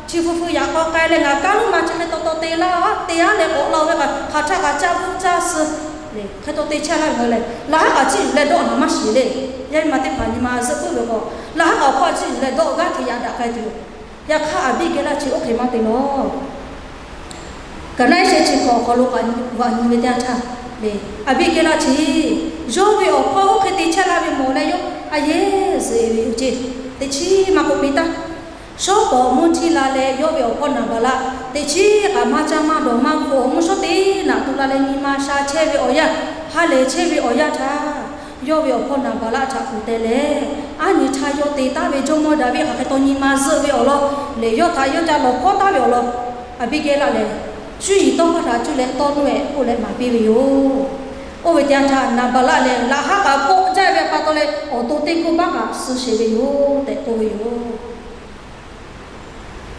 chi hpu hpu yaꞈ k'aw k'ai leh ngaˬ kaˇ nuˇ ma chi hk'e taw taw te laˇ, te aˉ leh k'awꞈ la ve kaꞈ, hk'aˬ htaˇ kaꞈ caˇ bvuhˆ caˇ suh lehˬ, hk'e taw te chehˇ laˇ ve le. Laˬ haˉ kaꞈ chiˇ uiˍ leh dawˇ naˍ maˇ shiˍ le. Yaˇ miˇ ma teˇ hpaˍ nyi ma zuhˆ puiˉ ve k'o, laˬ haˉ kaꞈ awˬ hkawˇ chiˇ uiˍ leh dawˇ g'aˇ hteꞈ yaꞈ daꞈ k'ai tuˬ yoˬ. Yaꞈ hk'aˇ, Aˍbiˇgehˇlaˆ chi oˇ hk'e maˇ te lawˬ. Kaˍnaˆ ehˉ sheh chi hkawꞈ awˬ hk'aw lo k'awꞈ nyi ve teˇ yanˇ htaˇ, Aˍbiˆgehˇlaˆ chi yawˇ ve awˬ hpawˇ oˇ hk'e te chehˇ laˇ ve mawˬ leh yawˇ a yehˉ zuhꞈ e ve yoˬ ceˇ. Teꞈ chiˉ maˇ k'oˆ piˇ taˇ. Shawˉ pawˍ mvuhˇ htiˇ la leh yawˇ ve awˬ hpawˇ Naˍbaˍlaˆ teꞈ chiˉ kaꞈ maˇ caˇ maˇ dawˬ maˇ hpu awˬ mvuhˇ shawˉ teˇ naꞈ tu la leh nyi ma sha chehˇ ve awˬ yanˇ, ha lehˬ chehˇ ve awˬ yanˇ htaˇ, yawˇ ve awˬ hpawˇ Naˍbaˍlaˆ htaꞈ kuˬ teh leh, aˉ nyi htaˇ yawˇ te taˍ ve jawˇmawˇ Daˍviˆ hk'aˬ hk'e taw nyi ma zuhˆ ve awˬ lawn lehˬ, yawˇ htaꞈ yawˇ ca lawˬ hkawˉ taˍ ve awˬ lawn, Aˍbiˆgehˇlaˆ lehˬ cuˇ yiˍ tawˇ hkawˇ htaꞈ cuˇ leh tawˇ nuˇ-ehˍ k'oˆ leh maˍ piˇ ve yoˬ. Oˇ ve teˇ yanˇ htaˇ Naˍbaˍlaˆ lehˬ laꞈ haˉ kaꞈ kawˆ jaˇ ve pa taw leh awˬ to teˇ hkawˇ baˆ kaꞈ suh sheˍ ve yoˬ tehꞈ k'oˆ ve yoˬ.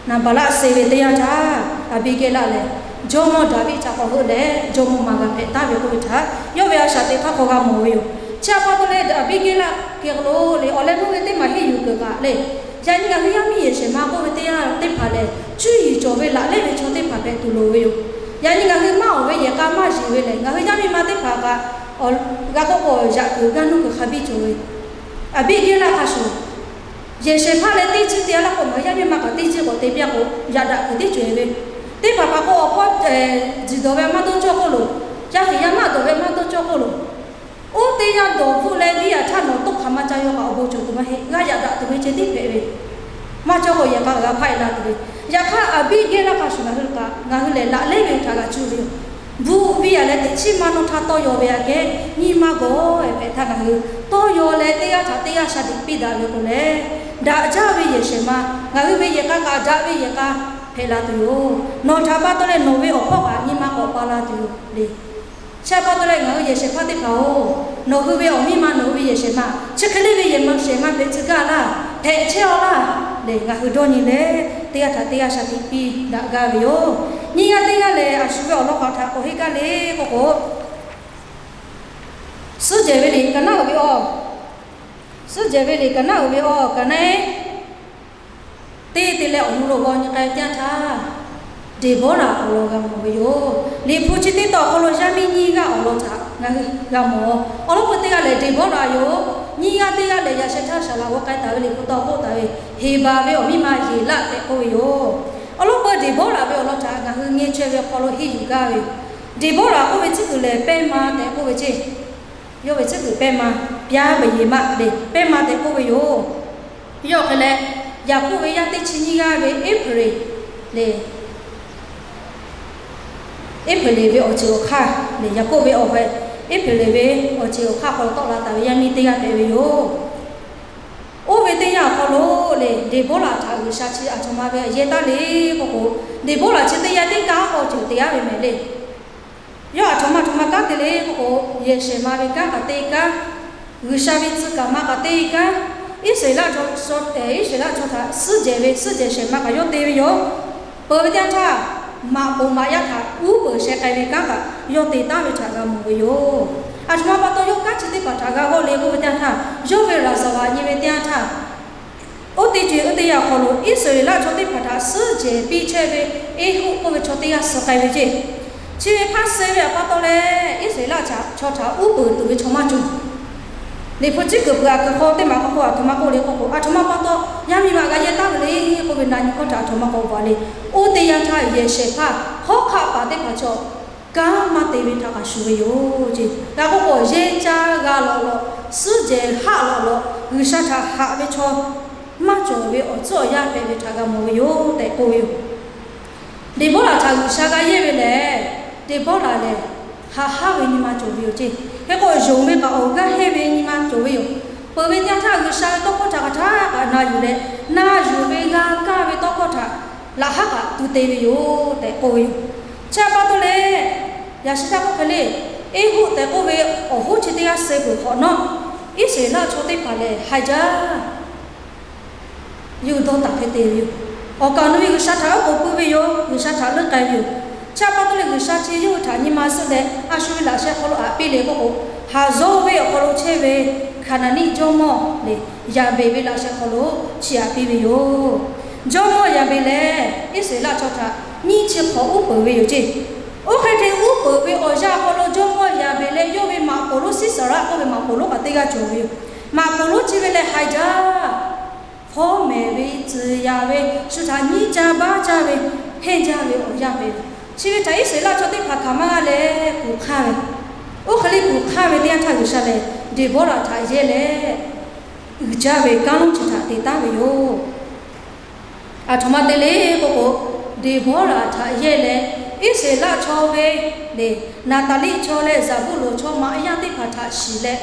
Naˍbaˍlaˆ suh ve teˇ yanˇ htaˇ, Aˍbiˆgehˇlaˆ lehˬ jawˇmawˇ Daˍviˆ htaꞈ k'awꞈ heuˆ leh jawˇmawˇ maˍ g'a hpehꞈ taˍ ve k'oˆ ve htaꞈ yawˇ ve a shaꞈ teꞈ hk'aˇ hk'aw g'a mawˬ ve yoˬ. Chi htaꞈ pa taw leh Aˍbiˆgehˇlaˆ geh lo lehˬ awˬ leh meuˇ ve teˇ maˬ henˇ yuˬ kuiˬ kaꞈ lehˬ, yaꞈ nyi ngaˬ hui yaˇ miˇ yehˬ shehˍ ma k'oˆ ve teˇ yanˇ teˇ hpaˍ lehˬ, cuˇ yiˍ cawˬ ve laꞈ lehˉ ve chaw teˇ hpaˍ hpehꞈ tuˬ loˍ ve yoˬ. Yaꞈ nyi ngaˬ hui maˇ awˍ ve yehˬ k'a maˇ yeˬ ve lehˬ, ngaˬ hui yaˇ miˇ ma teˇ hpaˍ kaꞈ g'a k'oˆ k'o yaꞈ kuiˬ g'aˇ nuˇ kuiˬ hk'a biˇ cawˬ ve. Aˍbiˆgehˇlaˆ hk'a shuˍ yehˬ shehˍ hpaˇ leh teˇ ciˉ te a laˇ k'o, ngaˬ hui yaˇ miˇ ma kaꞈ teˇ ciˉ k'awꞈ te piˇ k'o, yaꞈ daꞈ kuiˬ tiˉ cawˬ ve. Teˇ hpaˍ hpaˍ k'o awˬ hpawˇ jiˬ dawˬ ve maˇ dawˇ cawˇ k'oˆ loˬ, yaˇ hkiˬ yaˇ maˇ dawˬ ve maˇ dawˇ cawˇ k'oˆ loˬ, oˇ teˇ yanˇ dawˬ bvuhˆ leh viˉ yaꞈ htaˇ nawˬ tawˇ hk'aˬ ma ca yaw kaꞈ awˬ bon cawˬ tuˬ maˇ heˆ. G'a yaꞈ daꞈ tuˬ ve ceh tiˉ hpehꞈ ve. Maˇ cawˇ k'o yehˬ k'a g'a hpaˆ e la tuˬ ve. Yaꞈ hk'aˇ Aˍbiˆgehˇlaˆ hk'a shuˍ ngaˬ hui kaꞈ ngaˬ hui lehˬ laꞈ lehˉ ve htaꞈ g'a cuˇ ve yoˬ. Bvuhˆ viˉ yaꞈ leh teꞈ chiˉ maˇ nawˇ htaˇ tawˇ yaw ve aꞈ kehˉ nyi ma gawˬ-e hpehꞈ htaˇ ngaˬ hui tawˇ yaw leh teˇ g'aˇ htaꞈ teˇ g'aˇ sha tiꞈ piˇ daꞈ ve k'o leh, daꞈ jaˇ ve yehˬ shehˍ ma, ngaˬ hui ve yehˬ k'a kaꞈ daꞈ ve yehˬ k'a hpehꞈ la tuˬ yoˬ. Nawˬ htaꞈ pa taw leh nawˬ ve awˬ hpawˇ kaꞈ nyi ma k'awꞈ pa la tuˬ yoˬ le. Chi htaꞈ pa taw leh ngaˬ hui yehˬ shehˍ hpaˇ teˇ hpaˍ-oˬ, nawˬ hui ve awˬ miˇ ma nawˬ hui ve yehˬ shehˍ ma chi hk'e le ve yehˬ ma shehˍ ma hpehꞈ tcuh gaˇ laˇ, hpehꞈ chehˇ-aw laˇ lehˬ, ngaˬ hui dawˇ nyi leh teˇ g'aˇ htaꞈ teˇ g'aˇ sha tiꞈ piˇ daꞈ gaˇ ve yoˬ. Nyiˇ g'aˇ teˇ g'aˇ lehˬ, a shu ve awˬ lawn k'aꞈ htaꞈ k'awꞈ henˇ gaˇ le k'oˆ k'o, suhˉ jehˬ ve liꞈ kaˍ naˉ uiˍ ve awˬ, suhˉ jehˬ ve liꞈ kaˍ naˉ uiˍ ve awˬ kaˍ naˉ-e teˇ te leh awˬ nu lo g'aw nyi k'ai teˇ yanˇ htaˇ, Deˍbawˇraꞈ awˬ lawn g'a mawˬ ve yoˬ. Liꞈ hpu chi teˇ tawn awˬ hk'aw lo yaˇ miˇ nyiˇ g'aˇ awˬ lawn htaꞈ ngaˬ hui g'a mawˬ. Awˬ lawn k'o teˇ g'aˇ lehˬ Deˍbawˇraꞈ yoˬ. Nyiˇ g'aˇ teˇ g'aˇ lehˬ yaꞈ sheh htaˇ saˍ laꞈ g'awˇ k'ai taˍ ve liꞈ hpu tawˇ k'oˆ taˍ ve Heˍbaˍ ve awˬ miˇ ma Yeˍlaˆ tehꞈ k'oˆ ve yoˬ. Awˬ lawn k'o Deˍbawˇraꞈ ve awˬ lawn htaꞈ ngaˬ hui ngeh chaweh ve awˬ hk'aw lo henˇ yuˬ gaˇ ve yoˬ. Deˍbawˇraꞈ k'oˆ ve tcuhˉ kuiˬ lehˬ pehˇ ma tehꞈ k'oˆ ve ceˇ. Yawˇ ve tcuhˉ kuiˬ pehˇ ma, pyaˇ baˬ yeˬ ma le, pehˇ ma tehꞈ k'oˆ ve yoˬ. Yawˇ hk'e leh, Yaˍkoˆ ve yaˇ teˇ chi nyiˇ g'aˇ ve Eˇhpaˍleˍ le, Eˇhpaˍleˍ ve awˬ ceuˬ awˬ hk'aˇ le, Yaˍkoˆ ve awˬ hk'e, Eˇhpaˍleˍ ve awˬ ceuˬ awˬ hk'aˇ hk'aw lo tawˆ la taˍ ve yaˇ miˇ teˇ g'aˇ hpehꞈ ve yoˬ. Oˇ ve teˇ yanˇ awˬ hk'aw lo le, Deˍbawˇraꞈ htaꞈ G'uiˬsha chi aˬ htoꞈ ma ve yehˇ taˍ le k'oˆ k'o, Deˍbawˇraꞈ chi teˇ yanˇ teˇ kaˇ k'awꞈ ceuˬ te aˉ ve mehˍ le. Yawˇ aˬ htoꞈ ma aˬ htoꞈ ma kanˉ te le k'oˆ k'o, yehˬ shehˍ ma ve kanˉ kaꞈ te kanˉ, G'uiˬsha ve tcuh kaˍ ma kaꞈ te kanˉ, Iˉsaˍreˍlaˆ chaw, Iˉsaˍreˍlaˆ chaw htaꞈ suhˉ jehˬ ve suhˉ jehˬ shehˍ ma kaꞈ yawˇ te ve yoˬ. Peuˬ ve teˇ yanˇ htaˇ, maꞈ poˍ maꞈ yaˇ htaꞈ uˉ peunˍ sheh k'ai ve kanˉ kaꞈ yawˇ te taˉ ve htaꞈ g'a mawˬ ve yoˬ. Aˬ htoꞈ ma pa taw yawˇ kanˉ chi teˇ hpaˍ htaꞈ g'a g'awˆ le k'oˆ ve teˇ yanˇ htaˇ, yawˇ ve laˍzaˍvaˍ nyi ve teˇ yanˇ htaˇ, oˇ teˇ ceuˬ oˇ teˇ yanˇ awˬ hk'aw lo Iˉsaˍreˍlaˆ chaw teˇ hpaˍ htaꞈ suhˉ jehˬ piˇ chehˇ ve Eˇhuˆ k'oˆ ve chaw teˇ g'aˇ suh k'ai ve ceˇ. Chi ve hk'aˇ suh ve awˬ pa taw leh, Iˉsaˍreˍlaˆ chaw htaꞈ uˉ peunˍ tuˬ ve chaw maˇ cawˬ. Liꞈ hpu tcuhˉ kuiˬ peuˬ aˬ kuiˬ hk'aw teˇ maˬ hk'aw k'o aˬ htoꞈ ma k'oˆ le k'oˆ k'o, aˬ htoꞈ ma pa taw yaˇ miˇ ma g'a yehˇ taˍ ve le k'oˆ ve na nyi hkawˇ htaꞈ aˬ htoꞈ ma k'awꞈ bvuhꞈ le. Oˇ teˇ yanˇ htaˇ yehˬ shehˍ hpaˇ hawˉ hk'aˆ paˍ teˇ hpaˍ chaw kanˉ maˇ te ve htaꞈ kaꞈ shuˍ ve yoˬ ceˇ. G'a k'oˆ k'o, yehˇ caˇ g'a lawꞈ lawꞈ, suhˉ jehˬ haˆ lawꞈ lawꞈ, G'uiˬsha htaꞈ haꞈ ve chaw maˇ cawˬ ve awˬ tcuhˉ awˬ yanˇ hpehꞈ ve htaꞈ g'a mawˬ ve yoˬ tehꞈ k'oˆ ve yoˬ. Deˍbawˇraꞈ htaꞈ G'uiˬsha g'a yehˇ ve lehˬ, Deˍbawˇraꞈ lehˬ haꞈ haˉ ve nyi ma cawˬ ve yoˬ ceˇ. Hk'e k'o, yonˍ ve kaꞈ awˬ g'aˇ hehnˇ ve nyi ma cawˬ ve yoˬ. Peuˬ ve teˇ yanˇ htaˇ G'uiˬsha ve tawˇ hkawˇ htaꞈ hk'aˬ htaˇ kaꞈ na yuˬ leh, na yuˬ ve g'a kaˇ ve tawˇ hkawˇ htaꞈ laꞈ haˉ kaꞈ tu te ve yoˬ tehꞈ k'oˆ ve yoˬ. Chi pa taw leh, yaꞈ shi htaˇ k'oˆ hk'e le, Eˇhuˆ tehꞈ k'oˆ ve awˬ hoˉ chi teˇ g'aˇ suh peuˬ hk'awꞈ nawˉ, Iˉsaˍreˍlaˆ chaw teˇ hpaˍ lehˬ haiˬ jaˇ yawˇ hui dawˇ taˍ hk'e te ve yoˬ. Awˬ kaˍ awˬ nu ve G'uiˬsha htaꞈ oˉ k'oˍ pui ve yoˬ. G'uiˬsha htaꞈ leuˉ k'ai ve yoˬ. Chi pa taw leh G'uiˬsha chi yawˇ hui htaꞈ nyi ma zuhˆ leh, a shu ve laꞈ sheh hk'aw lo aꞈ piˇ le k'oˆ k'o, Haˍzaw venˇ awˬ hk'aw lo chehˇ ve Hkaˍnanˍniˆ jawˇmawˇ le, Yaˍbeˍ ve laꞈ sheh hk'aw lo chi aꞈ piˇ ve yoˬ. Jawˇmawˇ Yaˍbeˍ lehˬ Iˉsaˍreˍlaˆ chaw htaꞈ nyiˇ chi hk'awꞈ uˉ peunˍ ve yoˬ ceˇ. Oˇ hk'e te uˉ peunˍ ve awˬ yanˇ awˬ hk'aw lo Jawˇmawˇ Yaˍbeˍ leh yawˇ ve maꞈ poˍ lonˉ Siˉsaˍraˆ k'oˆ ve maꞈ poˍ lonˉ kaꞈ teˇ g'aˇ cawˬ ve yoˬ. Maꞈ poˍ lonˉ chi ve lehˬ haiˬ jaˇ, hpawˇ mehˍ ve, tcuhˍ yaꞈ ve, shu htaꞈ nyiˇ caˇ baˆ caˇ ve, hehnˇ jaˇ ve awˬ yanˇ hpehꞈ ve. Chi ve htaꞈ Iˉsaˍreˍlaˆ chaw teˇ hpaˍ hkanˍ maˇ g'a leh kuˬ hk'aˇ ve Oˇ hk'e le kuˬ hk'aˇ ve teˇ yanˇ htaˇ G'uiˬsha lehˬ Deˍbawˇraꞈ htaꞈ yehˇ leh, uiˍ jaˇ ve kanˉ lonˉ chi htaꞈ te taˉ ve yoˬ. Aˬ htoꞈ ma te le k'oˆ k'o, Deˍbawˇraꞈ htaꞈ yehˇ leh, Iˉsaˍreˍlaˆ chaw ve lehˬ, Naˍtaˍliˆ chaw leh Zaˍbuˍlonˍ chaw maꞈ yaˇ teˇ hpaˍ htaꞈ shiˍ leh,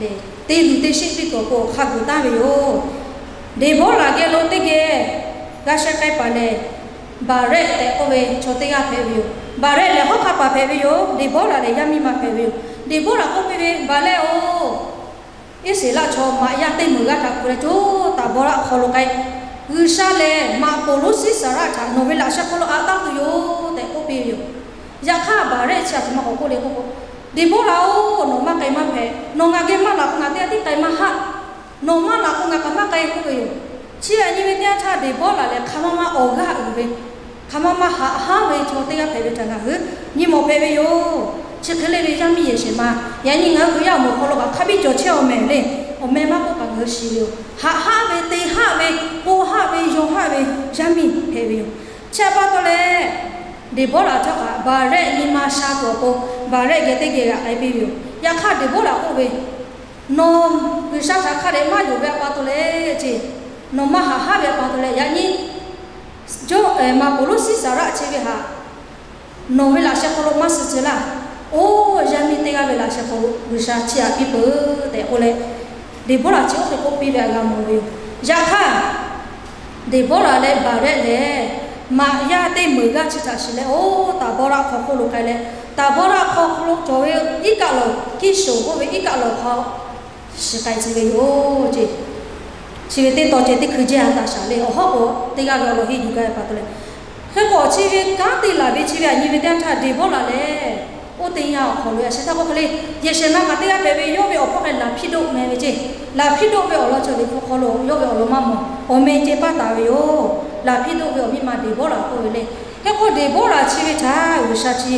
lehˬ te luˬ te sheˆ piˇ tuˬ awˬ pon awˬ hk'aˇ gu taˉ ve yoˬ. Deˍbawˇraꞈ geh lo teˇ geh g'a sheh k'ai paˍ lehˬ, Baˍrehˆ tehꞈ k'oˆ ve chaw teˇ g'aˇ hpehꞈ ve yoˬ. Baˍrehˆ lehˬ hawˉ hk'aˇ paˍ hpehꞈ ve yoˬ. Deˍbawˇraꞈ lehˬ yaˇ miˇ ma hpehꞈ ve yoˬ. Deˍbawˇraꞈ k'oˆ piˇ ve, Baˍrehˆ-oˬ, Iˉsaˍreˍlaˆ chaw maꞈ yaˇ teˇ meunˍ g'aˇ htaꞈ kuˬ leh coˇ Taˍbawˇraꞈ hk'aw lo k'ai. G'uiˬsha lehˬ maꞈ poˍ lonˉ Siˉsaˍraˆ htaꞈ nawˬ ve laꞈ sheh hk'aw lo aꞈ taˇ tuˬ yoˬ tehꞈ k'oˆ piˇ ve yoˬ. Yaꞈ hk'aˇ Baˍrehˆ chi aˬ htoꞈ ma k'awꞈ k'oˆ le k'oˆ k'o, Deˍbawˇraꞈ-oˬ, nawˬ maˇ k'ai maˇ hpehꞈ. Nawˬ ngaˬ geh maˇ laˬ k'o ngaˬ teˇ g'aˇ tiˉ k'ai maˇ haˆ. Nawˬ maˇ laˬ k'o ngaˬ kaꞈ maˇ k'ai k'oˆ ve yoˬ. Chi aꞈ nyi ve teˇ yanˇ htaˇ Deˍbawˇraꞈ lehˬ hk'aˬ ma ma awˬ g'aˇ uiˍ ve, hk'aˬ ma ma haꞈ haˉ ve chaw teˇ g'aˇ hpehꞈ ve htaꞈ ngaˬ hui nyi mawˬ hpehꞈ ve yoˬ. Chi hk'e le ve yaˇ miˇ yehˬ shehˍ ma, yaꞈ nyi ngaˬ hui Hkriꞈ yaˇ awˬ moˍ awˬ hk'aw lo kaꞈ hk'a biˇ cawˬ chehˇ-aw mehˍ le. Awˬ meh maˇ k'oˆ kaꞈ ngaˬ hui shiˍ ve yoˬ. Haꞈ haˉ ve, te haˆ ve, k'oˆ haˆ ve, yaw haˆ ve yaˇ miˇ hpehꞈ ve yoˬ. Chi aꞈ pa taw leh, Deˍbawˇraꞈ htawˇ kaꞈ Baˍrehˆ nyi ma sha tuˬ awˬ pon Baˍrehˆ geh teˇ geh g'aꞈ k'ai piˇ ve yoˬ. Yaꞈ hk'aˇ Deˍbawˇraꞈ k'oˆ ve, Nawˬ G'uiˬsha htaꞈ hk'a dehꞈ maˇ yonˍ ve aꞈ pa taw leh ce, nawˬ maˇ haꞈ haˉ ve aꞈ pa taw leh, yaꞈ nyi jawˇ maꞈ poˍ lonˉ Siˉsaˍraˆ chi ve htaꞈ nawˬ ve laꞈ sheh hk'aw lo maˇ suh tcuh laˇ. Oˇ yaˇ miˇ teˇ g'aˇ ve laꞈ sheh hk'aw lo G'uiˬsha chiˇ aꞈ piˇ peuˬ tehꞈ k'oˆ leh, Deˍbawˇraꞈ chi oˇ hk'e k'oˆ piˇ ve htaꞈ g'a mawˬ ve yoˬ. Yaꞈ hk'aˇ, Deˍbawˇraꞈ leh Baˍrehˆ lehˬ, maꞈ yaˇ teˇ meunˍ g'aˇ chi htaꞈ shiˍ leh, oˇ Taˍbawˇraˆ hk'aw hk'oˆ lo k'ai leh, Taˍbawˇraˆ hk'aw hk'oˆ lo cawˬ ve iˉ kaˆ lawˬ, Kiˇshoˍ k'oˆ ve iˉ kaˆ lawˬ hk'aw shiˍ k'ai tcuh ve yoˬ ce. Chi ve teˇ taw ceh teˇ hkui jehˇ a taˍ shaˍ le. Awˬ hawˉ k'o, teˇ g'aˇ ve awˬ lawn henˇ yuˬ gaˇ ve pa taw leh, hk'e k'o chi ve kanˉ te laˬ ve chi ve aꞈ nyi ve teˇ yanˇ htaˇ Deˍbawˇraꞈ lehˬ, oˇ teˇ yanˇ awˬ hk'aw lo yaꞈ sheh htaˇ k'oˆ hk'e le, yehˬ shehˍ ma kaꞈ teˇ g'aˇ hpehꞈ ve, yawˇ ve awˬ hpawˇ hk'e Laˍhpiˇdoˆ meh ve ce. Laˍhpiˇdoˆ ve awˬ lawn cawˬ liꞈ hpu hk'aw lo yawˇ ve awˬ lawn maˇ mawˬ, awˬ meh ceh paˇ taˍ ve yoˬ. Laˍhpiˇdoˆ ve awˬ miˇ ma Deˍbawˇraꞈ k'oˆ ve le. Hk'e k'o Deˍbawˇraꞈ chi ve htaꞈ G'uiˬsha chi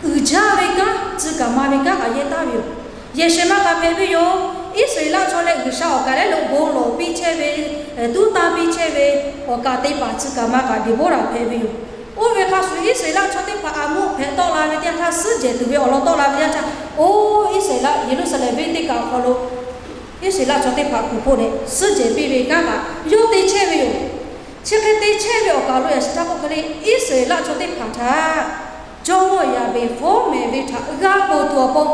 uiˍ jaˇ ve kanˉ, tcuh kaˍ ma ve kanˉ kaꞈ yehˇ taˍ ve yoˬ. Yehˬ shehˍ ma kaꞈ hpehꞈ ve yoˬ. Iˉsaˍreˍlaˆ chaw leh G'uiˬsha awˬ kaˍ lehˉ lo bon lawˬ piˇ chehˇ ve, tuˉ tanˇ piˇ chehˇ ve awˬ kaˍ te paˍ tcuh kaˍ ma kaꞈ Deˍbawˇraꞈ hpehꞈ ve yoˬ. Oˇ ve hk'a shuˍ, Iˉsaˍreˍlaˆ chaw teˇ hpaˍ Aˍmoˆ hpehꞈ tawˆ la ve teˇ yanˇ htaˇ, suhˉ jehˬ tuˬ ve awˬ lawn tawˆ la ve teˇ yanˇ htaˇ, oˇ Iˉsaˍreˍlaˆ Yeˍruˆsaˍlehnˍ venˇ teˇ kaꞈ awˬ hk'aw lo Iˉsaˍreˍlaˆ chaw teˇ hpaˍ kuˬ hpoˆ leh suhˉ jehˬ piˇ ve kanˉ kaꞈ yawˇ te chehˇ ve yoˬ. Chi hk'e te chehˇ ve awˬ kaˍ lo yaꞈ sheh htaˇ k'oˆ hk'e le, Iˉsaˍreˍlaˆ chaw teˇ hpaˍ htaꞈ jawˇmawˇ Yaˍbeˍhkawˉ mehˍ ve htaꞈ g'a ponˬ tuˬ awˬ pon,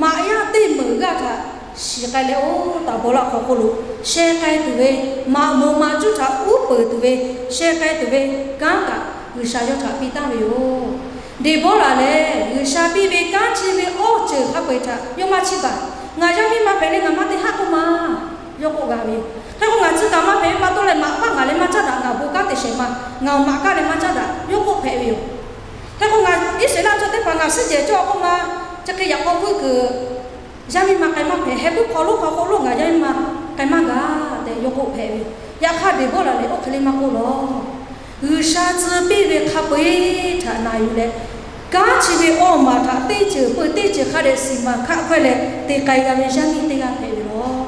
maꞈ yaˇ teˇ meunˍ g'aˇ htaꞈ shiˍ k'ai leh, oˇ Taˍbawˇraˆ hk'aw hk'oˆ lo sheh k'ai tuˬ ve, maꞈ moˍ maꞈ juˇ htaꞈ uˉ peunˍ tuˬ ve, sheh k'ai tuˬ ve kanˉ kaꞈ G'uiˬsha yawˇ htaꞈ piˇ taˍ ve yoˬ. Deˍbawˇraꞈ lehˬ, G'uiˬsha piˇ ve kanˉ chi ve awˇ ceuˬ hk'a peu-eˬ htaꞈ yawˇ maˇ chiˇ baˬ. Ngaˬ yaˇ miˇ ma hpehꞈ leh ngaˬ maˇ te haˆ k'oˆ ma, yawˇ k'oˆ g'a ve yoˬ. Hk'e k'o ngaˬ tcuh kaˍ ma hpehꞈ ve pa taw leh maꞈ paˆ ngaˬ leh maˇ caˉ daꞈ, ngaˬ bon kanˉ te shehˍ ma, ngaˬ awˬ maꞈ kaˉ leh maˇ caˉ daꞈ, yawˇ k'oˆ hpehꞈ ve yoˬ. Hk'e k'o ngaˬ Iˉsaˍreˍlaˆ chaw teˇ hpaˍ ngaˬ suhˉ jehˬ cawˇ k'oˆ ma, chi hk'e yaꞈ k'aw vuiˇ kuiˬ yaˇ miˇ ma k'ai maˇ hpehꞈ, heh puiˉ hk'aw lonˉ hk'aw k'o lonˉ ngaˬ yaˇ miˇ ma k'ai maˇ g'a tehꞈ yawˇ k'oˆ hpehꞈ ve yoˬ. Yaꞈ hk'aˇ Deˍbawˇraꞈ lehˬ oˇ hk'e le maˇ k'oˆ lawˬ. G'uiˬsha tcuh piˇ ve hk'a peu-eˬ htaꞈ na yuˬ leh, kanˉ chi ve awˇ maˬ htaꞈ teˇ ceuˬ peuˬ teˇ ceuˬ hk'a dehꞈ shiˍ maˍ hkaˆ hkawehˇ leh te k'ai g'a ve yaˇ miˇ teˇ g'aˇ hpehꞈ ve yoˬ.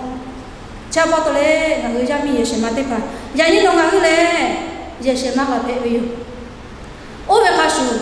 Chi pa taw leh ngaˬ hui yaˇ miˇ yehˬ shehˍ ma teˇ hpaˍ yaꞈ nyi nawˬ ngaˬ hui lehˬ, yehˬ shehˍ ma kaꞈ hpehꞈ ve yoˬ. Oˇ ve hk'a shuˍ,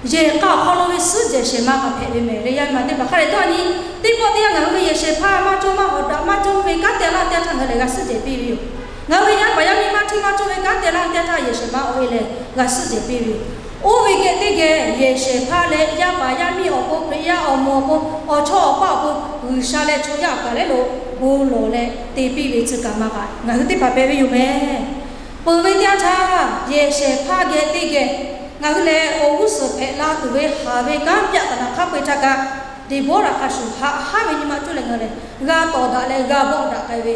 yehˬ k'a awˬ hk'aw lo ve suhˉ jehˬ shehˍ ma kaꞈ hpehꞈ ve mehˍ leh, yaˇ miˇ ma teˇ hpaˍ hk'a dehꞈ dawˇ nyi. Teˇ pawˆ teˇ yanˇ ngaˬ hui ve yehˬ shehˍ hpaˇ maˇ cawˇ maˇ hawˍ daꞈ maˇ cawˇ ve kanˉ te laˇ teˇ yanˇ htaˇ ngaˬ hui lehˬ g'a suhˉ jehˬ piˇ ve yoˬ. Ngaˬ hui ve yaˇ paˍ yaˇ miˇ maˇ hteˇ maˇ cawˇ ve kanˉ te laˇ teˇ yanˇ htaˇ yehˬ shehˍ ma awˬ e lehˬ g'a suhˉ jehˬ piˇ ve yoˬ. Oˇ ve geh teˇ geh yehˬ shehˍ hpaˇ leh yaˇ paˍ yaˇ miˇ awˬ pon, Hkriꞈ yaˇ awˬ moˍ awˬ pon, awˬ chawˇ awˬ paˇ awˬ pon G'uiˬsha leh chaw yaˇ awˬ kaˍ lehˉ lo bon lawˬ leh te piˇ ve tcuh kaˍ ma kaꞈ ngaˬ hui teˇ hpaˍ hpehꞈ ve yoˬ mehˍ. Peuˬ ve teˇ yanˇ htaˇ yehˬ shehˍ hpaˇ geh teˇ geh ngaˬ hui lehˬ awˬ g'uˇ suhˍ hpehꞈ la tuˬ ve haˍ ve kanˉ pyaˆ taˍ naˍ hk'a peu-eˬ htaˇ kaꞈ, Deˍbawˇraꞈ hk'a shuˍ haꞈ haˉ ve nyi ma cuˇ leh ngaˬ hui lehˬ g'a tawˍ daꞈ leh g'a bawˆ daꞈ k'ai ve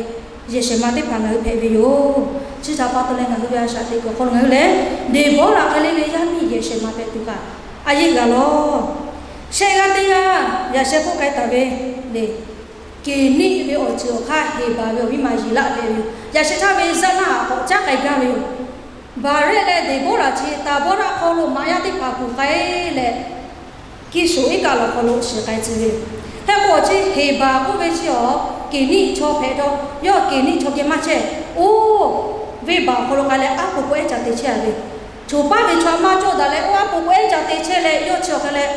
yehˬ shehˍ ma teˇ hpaˍ ngaˬ hui hpehꞈ ve yoˬ. Chi htaꞈ pa taw leh ngaˬ hui ve a shaꞈ teꞈ kuiˬ awˬ hk'aw lo ngaˬ hui lehˬ Deˍbawˇraꞈ hk'e le ve yaˇ miˇ yehˬ shehˍ ma hpehꞈ tuˬ kaꞈ a yeˆ g'a lawˬ. Shehˆ g'aˇ teˇ g'aˇ yaꞈ sheh k'oˆ k'ai taˍ ve le. Keˍniˆ ve awˬ ceuˬ awˬ hk'aˇ Heˍbaˍ ve awˬ miˇ ma Yeˍlaˆ hpehꞈ ve yoˬ. Yaꞈ sheh htaˇ ve zaˆ naˆ aꞈ k'awꞈ caˉ k'ai gaˇ ve yoˬ. Baˍrehˆ leh Deˍbawˇraꞈ chi Taˍbawˇraˆ hk'aw lo maꞈ yaˇ teˇ hpaˍ kuˬ k'ai leh, Kiˇshoˍ iˉ kaˆ lawˬ hk'aw lo shiˍ k'ai tcuh ve yoˬ. Hk'e k'o chi Heˍbaˍ k'oˆ ve chi awˬ Keˍniˆ chaw hpehꞈ dawˇ, yawˇ Keˍniˆ chaw geh maˇ chehˇ. Oˇ, venˇbaˆ awˬ hk'aw lo k'ai leh aˉ po k'o ehˉ ca te chehˇ a ve, choˬ paˉ ve chaw maˇ cawˇ daꞈ leh oˇ aˉ po k'o ehˉ ca te chehˇ leh yawˇ chi awˬ hk'e leh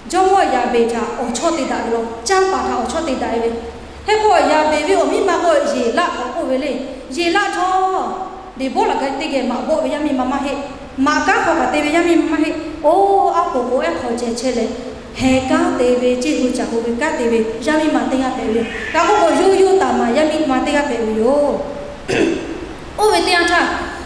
Jawˇmawˇ Yaˍbeˍ htaꞈ awˬ chawˇ te daꞈ ve law, canˇ paˍ htaꞈ awˬ chawˇ te daꞈ e ve. Hk'e k'o, Yaˍbeˍ ve awˬ miˇ ma k'o Yeˍlaˆ k'awꞈ k'oˆ ve le. Yeˍlaˆ htawˇ, Deˍbawˇraꞈ geh teˇ geh maꞈ bawˆ ve yaˇ miˇ ma maˇ heˆ. Maꞈ kanˉ hk'aw kaꞈ te ve yaˇ miˇ ma maˇ heˆ. Oˇ, aˉ poꞈ k'o ehˉ hk'aw ceh chehˇ leh, heh kanˉ te ve, ceˇ hu caꞈ hu ve kanˉ te ve yaˇ miˇ ma teˇ g'aˇ hpehꞈ ve yoˬ. Kaꞈ k'oˆ k'o, yawˇ yawˇ taˍ maˍ yaˇ miˇ ma teˇ g'aˇ hpehꞈ ve yoˬ. Oˇ ve teˇ yanˇ htaˇ,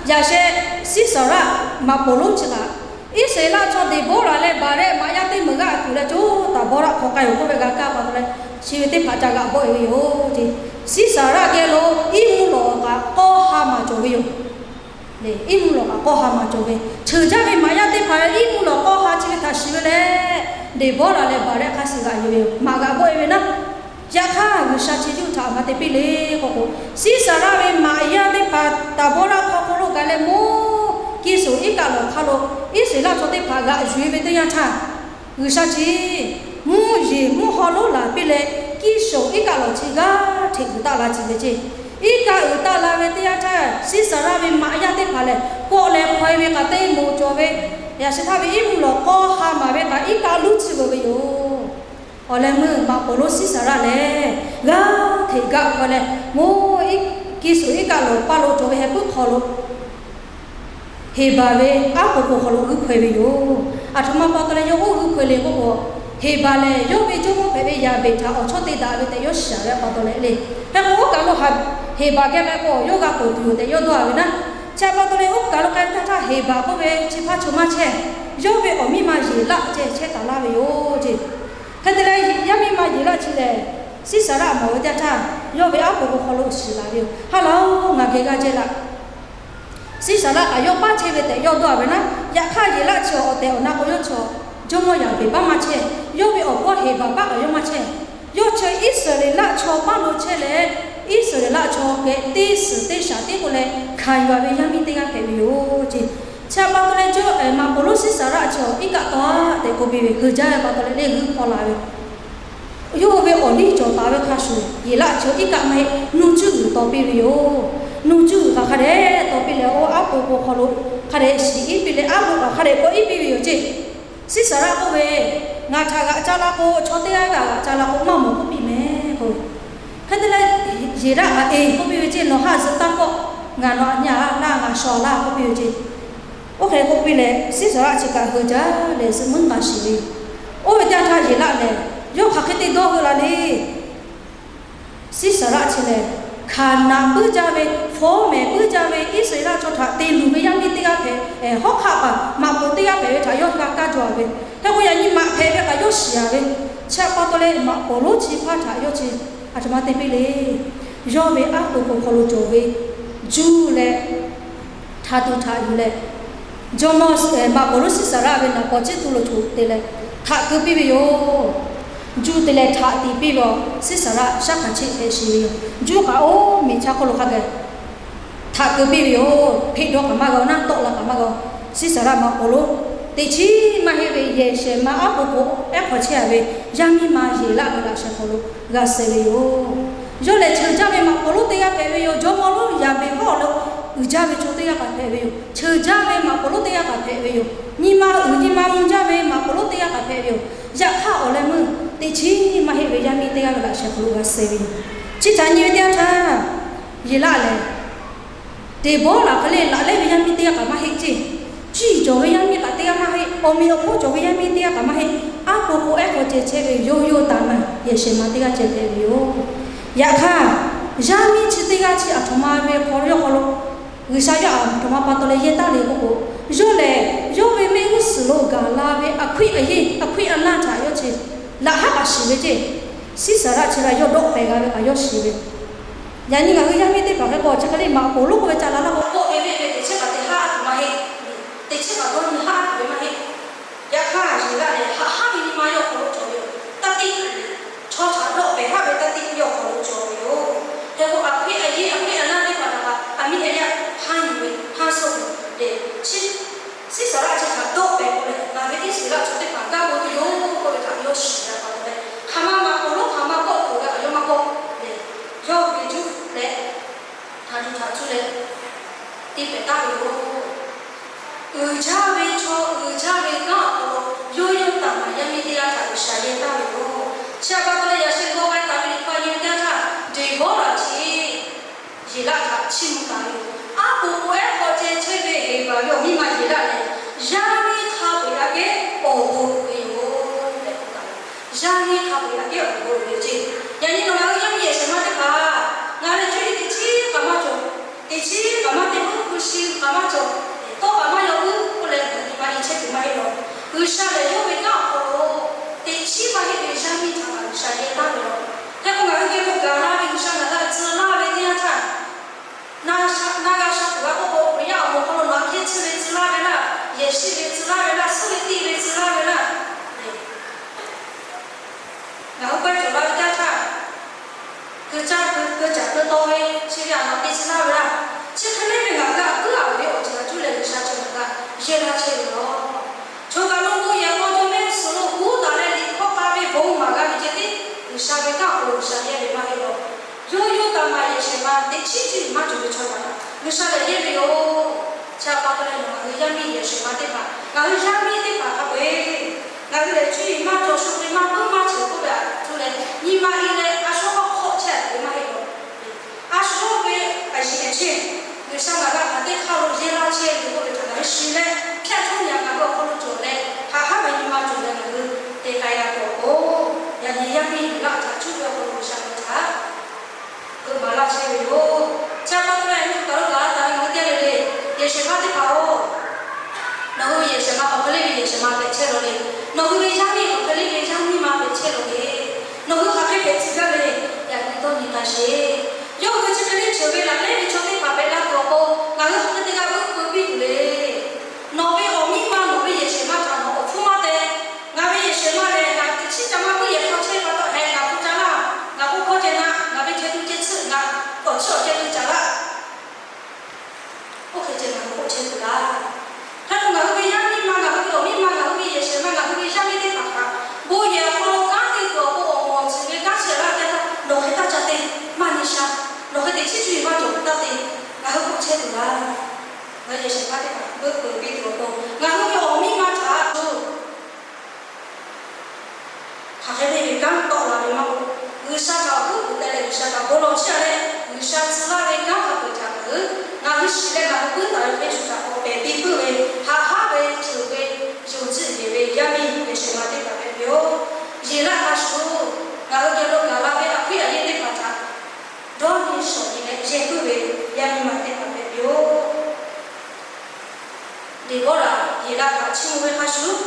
yaꞈ sheh Siˉsaˍraˆ maꞈ poˍ lonˉ chi kaꞈ, Iˉsaˍreˍlaˆ chaw Deˍbawˇraꞈ leh Baˍrehˆ maꞈ yaˇ teˇ meunˍ g'aˇ tuˬ leh coˇ taˍ bawˇ raˆ hk'aw k'ai-oˬ k'oˆ ve g'a kaˇ pa taw leh, chi ve teˇ hpaˍ ca g'aꞈ bawˆ e ve yoˬ ce. Siˉsaˍraˆ geh lo iˉ mvuhˇ lawˬ kaꞈ k'awˇ ha maˍ cawˬ ve yoˬ. Iˉ mvuhˇ lawˬ kaꞈ k'awˇ ha maˍ cawˬ ve, cheuˬ jaˇ ve maꞈ yaˇ teˇ hpaˍ ve iˉ mvuhˇ lawˬ k'awˇ ha chi ve htaꞈ shiˍ ve leh, Deˍbawˇraꞈ leh Baˍrehˆ hk'a shuˍ g'aꞈ yuˬ ve yoˬ. Maꞈ g'aꞈ bawˆ e ve naˉ, yaꞈ hk'aˇ G'uiˬsha chi yawˇ hui htaꞈ maˇ te piˇ le k'oˆ k'o, Siˉsaˍraˆ ve maꞈ yaˇ teˇ hpaˍ taˍ bawˇ raˆ hk'aw hk'aw lo gaˬ leh mawˇ kiˇ suhˍ iˉ kaˆ lawˬ hk'a lo Iˉsaˍreˍlaˆ chaw teˇ hpaˍ g'aꞈ yuˬ e ve teˇ yanˇ htaˇ, G'uiˬsha chi mvuhˇ yeˬ mvuhˇ haw lonˉ laˬ piˇ leh, kiˇ suhˍ iˉ kaˆ lawˬ chi g'aˇ hteꞈ uiˍ taˆ la ciˬ ve ce. Iˉ kaˆ uiˍ taˆ la ve teˇ yanˇ htaˇ, Siˉsaˍraˆ ve maꞈ yaˇ teˇ hpaˍ lehˬ, kawˆ leh hpaw e ve kaꞈ teˇ moˍ cawˬ ve, yaꞈ sheh htaˇ ve iˉ mvuhˇ lawˬ k'awˇ ha maˍ ve kaꞈ iˉ kaˆ lonˉ tcuhˉ veu ve yoˬ. Awˬ leh meuˇ maꞈ poˍ lonˉ Siˉsaˍraˆ lehˬ, g'aˇ hteꞈ gaˆ hk'aw leh, mawˇ kiˇ suhˍ iˉ kaˆ lawˬ paˇ lo cawˬ ve heh puiˉ hk'aw lo Heˍbaˍ ve aˉ poˍ k'o hk'aw lo g'uiˇ hpaw e ve yoˬ. Aˬ htoꞈ ma pa taw leh yawˇ oˇ g'uiˇ hpaw e le k'oˆ k'o, Heˍbaˍ lehˬ yawˇ ve jawˇmawˇ hpehꞈ ve Yaˍbeˍ htaꞈ awˬ chawˇ te daꞈ ve tehꞈ yawˇ shiˍ ve pa taw leh le. Hk'e k'o, oˇ kaˬ lo Heˍbaˍ geh k'ai k'o, yawˇ g'a ponˬ tuˬ yoˬ tehꞈ yawˇ dawˇ ve naˉ. Chi pa taw leh oˇ kaˬ lo k'ai ve teˇ htaˇ, Heˍbaˍ k'oˆ ve chi hpaˇ chaw maˇ chehˇ. Yawˇ ve awˬ miˇ ma Yeˍlaˆ ceh chehˇ taˍ laˇ ve yoˬ ce. Hk'e te leh, yaˇ miˇ ma Yeˍlaˆ chi lehˬ, Siˉsaˍraˆ mawˬ ve teˇ htaˇ, yawˇ ve aˉ poˍ k'o hk'aw lo shiˍ laˬ ve yoˬ. Haˉ laˬ-oˬ, ngaˬ geh g'aˇ jehˇ laˇ. Siˉsaˍraˆ kaꞈ yawˇ paˇ chehˇ ve tehꞈ yawˇ dawˇ ve naˉ. Yaꞈ hk'aˇ Yeˍlaˆ chi awˬ tehˬ awˬ na k'o, yawˇ chaw jawˇmawˇ Yaˍbeˍ paˇ maˇ chehˇ. Yawˇ ve awˬ hpawˇ Heˍbaˍ paˇ kaꞈ yawˇ maˇ chehˇ. Yawˇ chi Iˉsaˍreˍlaˆ chaw paˇ lo chehˇ leh, Iˉsaˍreˍlaˆ chaw geh teˇ suhˍ teˇ shaˍ tiˉ k'oˆ leh hkanˍ yuˬ ve yaˇ miˇ teˇ g'aˇ hpehꞈ ve yoˬ ce. Chi pa taw leh, maꞈ poˍ lonˉ Siˉsaˍraˆ chi iˉ kaˆ taw tehꞈ k'oˆ piˇ ve, heuˬ jaˇ ve pa taw leh leh g'uiˇ hpaw la ve. Yawˇ ve awˬ liˇ cawˬ taˍ ve hk'a shuˍ, Yeˍlaˆ chi iˉ kaˆ maˇ heˆ, nuˇ cuˇ g'uiˬ taw piˇ ve yoˬ. Nuˇ cuˇ g'uiˬ kaꞈ hk'a dehꞈ taw piˇ leh, oˇ aˉ poˍ k'o hk'aw lo hk'a dehꞈ shiˍ iˉ piˇ leh, aˉ poˍ kaꞈ hk'a dehꞈ kawˆ iˉ piˇ ve yoˬ ce. Siˉsaˍraˆ k'oˆ ve, Ngaˬ htaꞈ g'aꞈ ca la k'o, chaw teˇ g'aˇ g'aꞈ ca la k'o, maˇ mawˬ k'oˆ piˇ mehˍ k'o. Hk'e te leh, Yeˍlaˆ kaꞈ eˬ k'oˆ piˇ ve ce, Nawˬ haˆ zuhꞈ taˇ kawˆ, ngaˬ nawˬ aꞈ nyi laˇ, ngaˬ shaw laˇ k'oˆ piˇ ve ce. Oˇ hk'e k'oˆ piˇ leh, Siˉsaˍraˆ chi kaꞈ heuˬ jaˇ leh zuhꞈ muiˉ k'a shiˍ ve. Oˇ ve teˇ yanˇ htaˇ Yeˍlaˆ lehˬ, yawˇ hk'aˬ hk'e te dawˇ hui la le. Siˉsaˍraˆ chi lehˬ, Hkaˍnanˍ puiˉ jaˇ ve, fawˉ mehˍ puiˉ jaˇ ve Iˉsaˍreˍlaˆ chaw htaꞈ te luˬ ve yaˇ miˇ teˇ g'aˇ hpehꞈ, hawˉ hk'aˆ paˍ maꞈ poˍ teˇ g'aˇ hpehꞈ ve htaꞈ yawˇ g'a kaˇ jaw ve. Hk'e k'o, yaꞈ nyi maꞈ hpehꞈ ve kaꞈ yawˇ shiˍ a ve. Chi pa taw leh maꞈ poˍ lonˉ chi hpaˇ htaꞈ yawˇ chi aˬ htoꞈ ma te piˇ le. Yawˇ ve aˉ poˍ k'o hk'aw lo cawˬ ve Juˇ leh htaꞈ tuˬ htaꞈ yuˬ leh, jawˇmawˇ maꞈ poˍ lonˉ Siˉsaˍraˆ ve naˍ paw ciˇ tu lo htoꞈ te leh htaꞈ keu piˇ ve yoˬ. Juˇ te leh htaꞈ tiꞈ piˇ ve awˬ Siˉsaˍraˆ shaˉ hk'aˬ cheˆ hpehꞈ shiˍ ve yoˬ. Juˇ kaꞈ oˇ miˬ cha hk'oˆ lo hk'a gaˬ htaꞈ keu piˇ ve yoˬ. Hpeꞈ dawˇ kaꞈ maˇ g'a-oˬ, naˆ tawˆ la kaꞈ maˇ g'a-oˬ. Siˉsaˍraˆ maꞈ poˍ lonˉ teꞈ chiˉ maˇ heˆ ve yehˬ shehˍ ma aˉ poˍ k'o ehˉ hk'aw chehˇ a ve yaˇ miˇ ma Yeˍlaˆ ve laꞈ sheh hk'aw lo g'a suh ve yoˬ. Yawˇ lehˬ, cheuˬ jaˇ ve maꞈ poˍ lonˉ teˇ g'aˇ hpehꞈ ve yoˬ. Jawˇmawˇ lonˉ Yaˍbeˍ hk'aw lo uiˍ jaˇ ve chaw teˇ g'aˇ kaꞈ hpehꞈ ve yoˬ. Cheuˬ jaˇ ve maꞈ poˍ lonˉ teˇ g'aˇ kaꞈ hpehꞈ ve yoˬ. Nyi ma uiˍ nyi ma mvuh jaˇ ve maꞈ poˍ lonˉ teˇ g'aˇ kaꞈ hpehꞈ ve yoˬ. Yaꞈ hk'aˇ, awˬ leh meuˇ teꞈ chiˉ maˇ heˆ ve yaˇ miˇ teˇ g'aˇ ve laꞈ sheh hk'aw lo g'a suh ve yoˬ. Chi htaꞈ nyi ve teˇ yanˇ htaˇ, Yeˍlaˆ lehˬ, Deˍbawˇraꞈ hk'e le laꞈ lehˉ ve yaˇ miˇ teˇ g'aˇ kaꞈ maˇ heˆ ce. Ciˇ cawˬ ve yaˇ miˇ kaꞈ teˇ g'aˇ maˇ heˆ. Awˬ meꞈ awˬ hponˇ cawˬ ve yaˇ miˇ teˇ g'aˇ kaꞈ maˇ heˆ. Aˉ poˍ k'o ehˉ hk'aw ceh chehˇ ve yoˬ. Yawˇ hui taˍ maˍ yehˬ shehˍ ma teˇ g'aˇ ceh hpehꞈ ve yoˬ. Yaꞈ hk'aˇ, yaˇ miˇ chi teˇ g'aˇ chi aˬ htoꞈ ma ve hk'aw lo yawˇ hk'aw lo G'uiˬsha yawˇ aˬ htoꞈ ma pa taw leh yehˇ taˍ le k'oˆ k'o, yawˇ lehˬ yawˇ ve mehˆ g'uˇ suhˍ lo gaˬ la ve aˬ hkuiˆ aˬ yeˇ, aˬ hkuiˆ aˬ naˇ htaꞈ yawˇ chi laꞈ haˉ kaꞈ shiˍ ve ce. Siˉsaˍraˆ chi kaꞈ yawˇ dawˆ pehˍ g'a ve kaꞈ yawˇ shiˍ ve. Yaꞈ nyi ngaˬ hui yaˇ miˇ teˇ hpaˍ hk'e k'o, chi hk'e le maꞈ poˍ lonˉ k'oˆ ve ca la laˇ k'o, kawˆ ve ve ve teꞈ chehˇ kaꞈ teꞈ haˉ tuˬ maˇ heˆ. Teꞈ chehˇ kaꞈ dawˇ nyi haˉ tuˬ ve maˇ heˆ. Yaꞈ hk'aˇ, Yeˍlaˆ lehˬ haꞈ haˉ ve nyi ma yawˇ hk'aw lo cawˬ ve yoˬ. Taˇ tiˆ, chaw htaꞈ dawˆ pehˍ haˉ ve taˇ tiˆ yawˇ hk'aw lo cawˬ ve yoˬ. Hk'e k'o, aˬ hkuiˆ aˬ yeˇ, aˬ hkuiˆ aˬ naˇ teˇ hpaˍ htaꞈ kaꞈ aˬ miˇ teˇ yanˇ haˉ nyi ve, haˉ suhˆ ve lehˬ, chi Siˉsaˍraˆ chi htaꞈ dawˆ pehˍ k'o leh, ngaˬ ve Iˉsaˍreˍlaˆ chaw teˇ hpaˍ gaˇ k'oˆ tuˬ yoˬ k'oˆ ve htaꞈ yawˇ shiˍ g'a pa taw leh, hk'aˬ ma maꞈ poˍ lonˉ hk'aˬ ma kawˆ tuˬ g'a kaꞈ yawˇ maˇ kawˆ lehˬ, yawˇ ve juˇ leh htaꞈ tuˬ htaꞈ cuˇ leh te pehˍ taˍ ve yoˬ. Uiˍ jaˇ ve chaw, uiˍ jaˇ ve kanˉ awˬ hk'aw lo yawˇ yawˇ Chi pa taw leh yaꞈ sheh g'aw k'ai taˍ ve Liꞈ hpu a nyi teˇ yanˇ htaˇ, Deˍbawˇraꞈ chi Yeˍlaˆ htaꞈ chiˇ mvuh taˍ ve yoˬ. Aˉ poꞈ k'o ehˉ k'aw ceh chehˇ ve Heˍbaˍriˆ awˬ miˇ ma Yeˍlaˆ lehˬ, yaˇ miˇ hk'a peu-eˬ aꞈ kehˉ awˬ bon loˍ ve yoˬ tehꞈ k'oˆ taˍ ve. Yaˇ miˇ hk'a peu-eˬ aꞈ kehˉ awˬ bon loˍ ve yoˬ ceˇ. Yaꞈ nyi nawˬ ngaˬ hui yaˇ miˇ yehˬ shehˍ ma teˇ hpaˍ, ngaˬ hui lehˬ cuˇ yiˍ teꞈ chiˉ kaꞈ maˇ cawˬ, teꞈ chiˉ kaꞈ maˇ te puiˉ, hpu shi kaꞈ maˇ cawˬ, tawˇ kaꞈ maˇ yaw puiˉ k'oˆ leh ngaˬ hui nyi ma nyi chehˇ tuˬ maˇ heˆ lawˬ. G'uiˬsha lehˬ yawˇ ve kanˉ awˬ hk'aw lo teꞈ chiˉ maˇ heˆ ve yaˇ miˇ htaꞈ kaꞈ G'uiˬsha yehˇ taˍ ve yoˬ. Hk'e k'o ngaˬ hui geh k'o gaˬ la ve G'uiˬsha ngaˬ hui htaꞈ tcuh laˇ ve teˇ yanˇ htaˇ, na g'a sha tuˬ g'a k'oˆ k'o, Hkriꞈ yaˇ awˬ moˍ hk'aw lo nawˬ aꞈ kehˉ tsuhˇ ve tcuh laˇ ve laˇ, yehˬ shiˆ ve tcuh laˇ ve laˇ, suhˉ ve tiˇ ve tcuh laˇ ve laˇ, ngaˬ hui pawehˇ cawˬ la ve teˇ yanˇ htaˇ, keu caˇ keu caꞈ keu taw ve chi ve aꞈ nawˬ te tcuh laˇ ve laˇ. Chi hk'e le ve ngaˬ hui g'a puiˉ a ve awˬ ceuˬ a cuˇ leh G'uiˬsha chaw ngaˬ hui g'a yehˇ laˇ chehˇ ve yoˬ. Choˬ kaˬ lo bon yehˬ k'aw jawˇ mehˆ g'uˇ suhˍ lo huˉ taˍ leh liꞈ hkawˇ k'ai ve bon maˍ g'a ve ceh tiˉ G'uiˬsha ve kanˉ awˬ hk'aw lo G'uiˬsha yehˇ ve maˇ heˆ lawˬ. Yawˇ yawˇ taˍ maˍ yehˬ shehˍ ma teꞈ chiˉ cuˇ yiˍ maˇ cawˬ ve chaw htaꞈ G'uiˬsha lehˬ yehˇ ve yoˬ. Chi pa taw leh nawˬ ngaˬ hui yaˇ miˇ yehˬ shehˍ ma teˇ hpaˍ, ngaˬ hui yaˇ miˇ teˇ hpaˍ hk'a peu-eˬ ngaˬ hui lehˬ cuˇ yiˍ maˇ cawˬ, shu ve maˇ puiˉ maˇ ceuˬ k'oˆ ve aꞈ cuˇ leh nyi ma i leh a shu k'awˇ hk'awˆ chehˇ ve maˇ heˆ lawˬ. A shu ve a yiˍ a chehˇ, G'uiˬsha ngaˬ g'a hk'aˬ teˇ hk'aˇ lo yehˇ laˇ chehˇ ve k'oˆ ve htaꞈ ngaˬ hui shiˍ leh, hpehˇ hkawˇ nyi a ngaˬ hui awˬ hk'aw lo cawˬ leh, haꞈ haˉ ve nyi ma cawˬ leh ngaˬ hui te k'ai g'a tuˬ awˬ pon, yaꞈ nyi yaˇ miˇ Yeˍlaˆ htaꞈ cuˇ ve awˬ hk'aw lo G'uiˬsha ngaˬ hui htaꞈ keu maˍ laˇ chehˇ ve yoˬ. Chi pa taw leh, nyi tuˬ kaˬ lo gaˬ la taˍ ve ngaˬ hui teˇ g'aˇ le le, yehˬ shehˍ ma teˇ hpaˍ-oˬ, nawˬ hui ve yehˬ shehˍ ma hk'aˬ hk'e le ve yehˬ shehˍ ma hpehꞈ chehˇ lawˬ le. Nawˬ hui ve yaˇ miˇ hk'aˬ hk'e le ve yaˇ miˇ ma hpehꞈ chehˇ lawˬ le. Nawˬ hui hk'aˬ hk'e hpehꞈ tcuh gaˇ ve, yaꞈ nyi dawˇ nyi k'a sheˍ. Yawˇ hui chi hk'e le ceuˬ ve laꞈ lehˉ ve chaw teˇ hpaˍ hpehꞈ la tuˬ awˬ pon, ngaˬ hui hk'aˬ hk'e te g'a puiˉ peu piˇ tuˬ le. Nawˬ ve awˬ miˇ ma nawˬ ve yehˬ shehˍ ma htaꞈ nawˬ awˬ hpfuhˇ maˇ teh. Ngaˬ ve yehˬ shehˍ ma lehˬ, ngaˬ teꞈ chiˉ ca maˇ puiˉ yehˬ hk'aw chehˇ pa taw heh ngaˬ hpu ca laˇ, ngaˬ k'oˆ hkawˇ ceh na, ngaˬ ve ceh tu ceh tsuhˇ ngaˬ tawˍ chiˉ awˬ ceh tu caˍ laˇ. Oˇ hk'e ceh ngaˬ hui k'oˆ chehˇ tuˬ laˇ. Hk'e k'o ngaˬ hui ve yaˇ miˇ ma, ngaˬ hui ve awˬ miˇ ma, ngaˬ hui ve yehˬ shehˍ ma, ngaˬ hui ve yaˇ miˇ teˇ hpaˍ htaꞈ bon yehˬ awˬ hk'aw lo kanˉ te tuˬ awˬ pon awˬ moˍ awˬ tcuhˍ ve kanˉ chi laˇ teˇ htaˇ, nawˬ hk'e taˇ ca te, maˇ nyi sha. Nawˬ hk'e teꞈ chiˉ cuˇ yiˍ maˇ cawˬ taˇ te, ngaˬ hui k'oˆ chehˇ tuˬ laˇ. Ngaˬ hui yehˬ shehˍ ma teˇ hpaˍ htaꞈ puiˉ peu piˇ tuˬ awˬ pon, ngaˬ hui ve awˬ miˇ ma htaꞈ hk'aˬ hk'e le ve kanˉ tawˆ la ve maˇ k'oˆ, G'uiˬsha htaꞈ awˬ hkuiˉ puiˍ teh leh G'uiˬsha htaꞈ bon lawˬ chehˇ a leh, G'uiˬsha tcuh laˇ ve kanˉ hk'a peu-eˬ htaꞈ ngaˬ hui, ngaˬ hui shiˍ leh ngaˬ hui puiˉ taˍ ve hk'e shuˍ htaꞈ k'awꞈ pehˬ piˇ puiˉ ve, haꞈ haˉ ve ceuˬ ve, yonˍ tcuhˆ yeˬ ve yaˇ miˇ yehˬ shehˍ ma teˇ hpaˍ hpehꞈ ve yoˬ. Yeˬ laˇ hk'a shuˍ, ngaˬ hui geh lo gaˬ la ve a hkuiˉ a yehˇ teˇ hpaˍ htaꞈ dawˇ nyi shawˍ nyi leh yehˇ puiˉ ve yaˇ miˇ ma teˇ hpaˍ hpehꞈ ve yoˬ. Deˍbawˇraꞈ Yeˍlaˆ htaꞈ chiˇ mvuh ve hk'a shuˍ,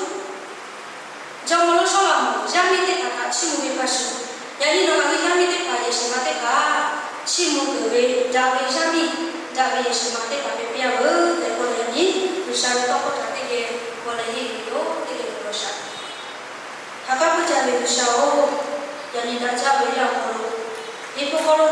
jawˇmawˇ lonˉ Sawˉlaꞈmonˍ yaˇ miˇ teˇ hpaˍ htaꞈ chiˇ mvuh ve hk'a shuˍ, yaꞈ nyi nawˬ ngaˬ hui yaˇ miˇ teˇ hpaˍ yehˬ shehˍ ma teˇ hpaˍ chiˇ mvuh peuˬ ve daꞈ ve yaˇ miˇ, daꞈ ve yehˬ shehˍ ma teˇ hpaˍ hpehꞈ piˇ a veuˬ tehꞈ k'oˆ leh, yaꞈ nyi G'uiˬsha ve tawˇ hkawˇ htaꞈ teˇ geh g'aw leh henˇ ve yoˬ. Teˇ geh g'aw shaˍ. Haꞈ k'aˉ puiˉ jaˇ ve G'uiˬsha-oˬ, yaꞈ nyi daꞈ jaˇ ve yaˇ awˬ hk'aw lo, Liꞈ hpu hk'aw lo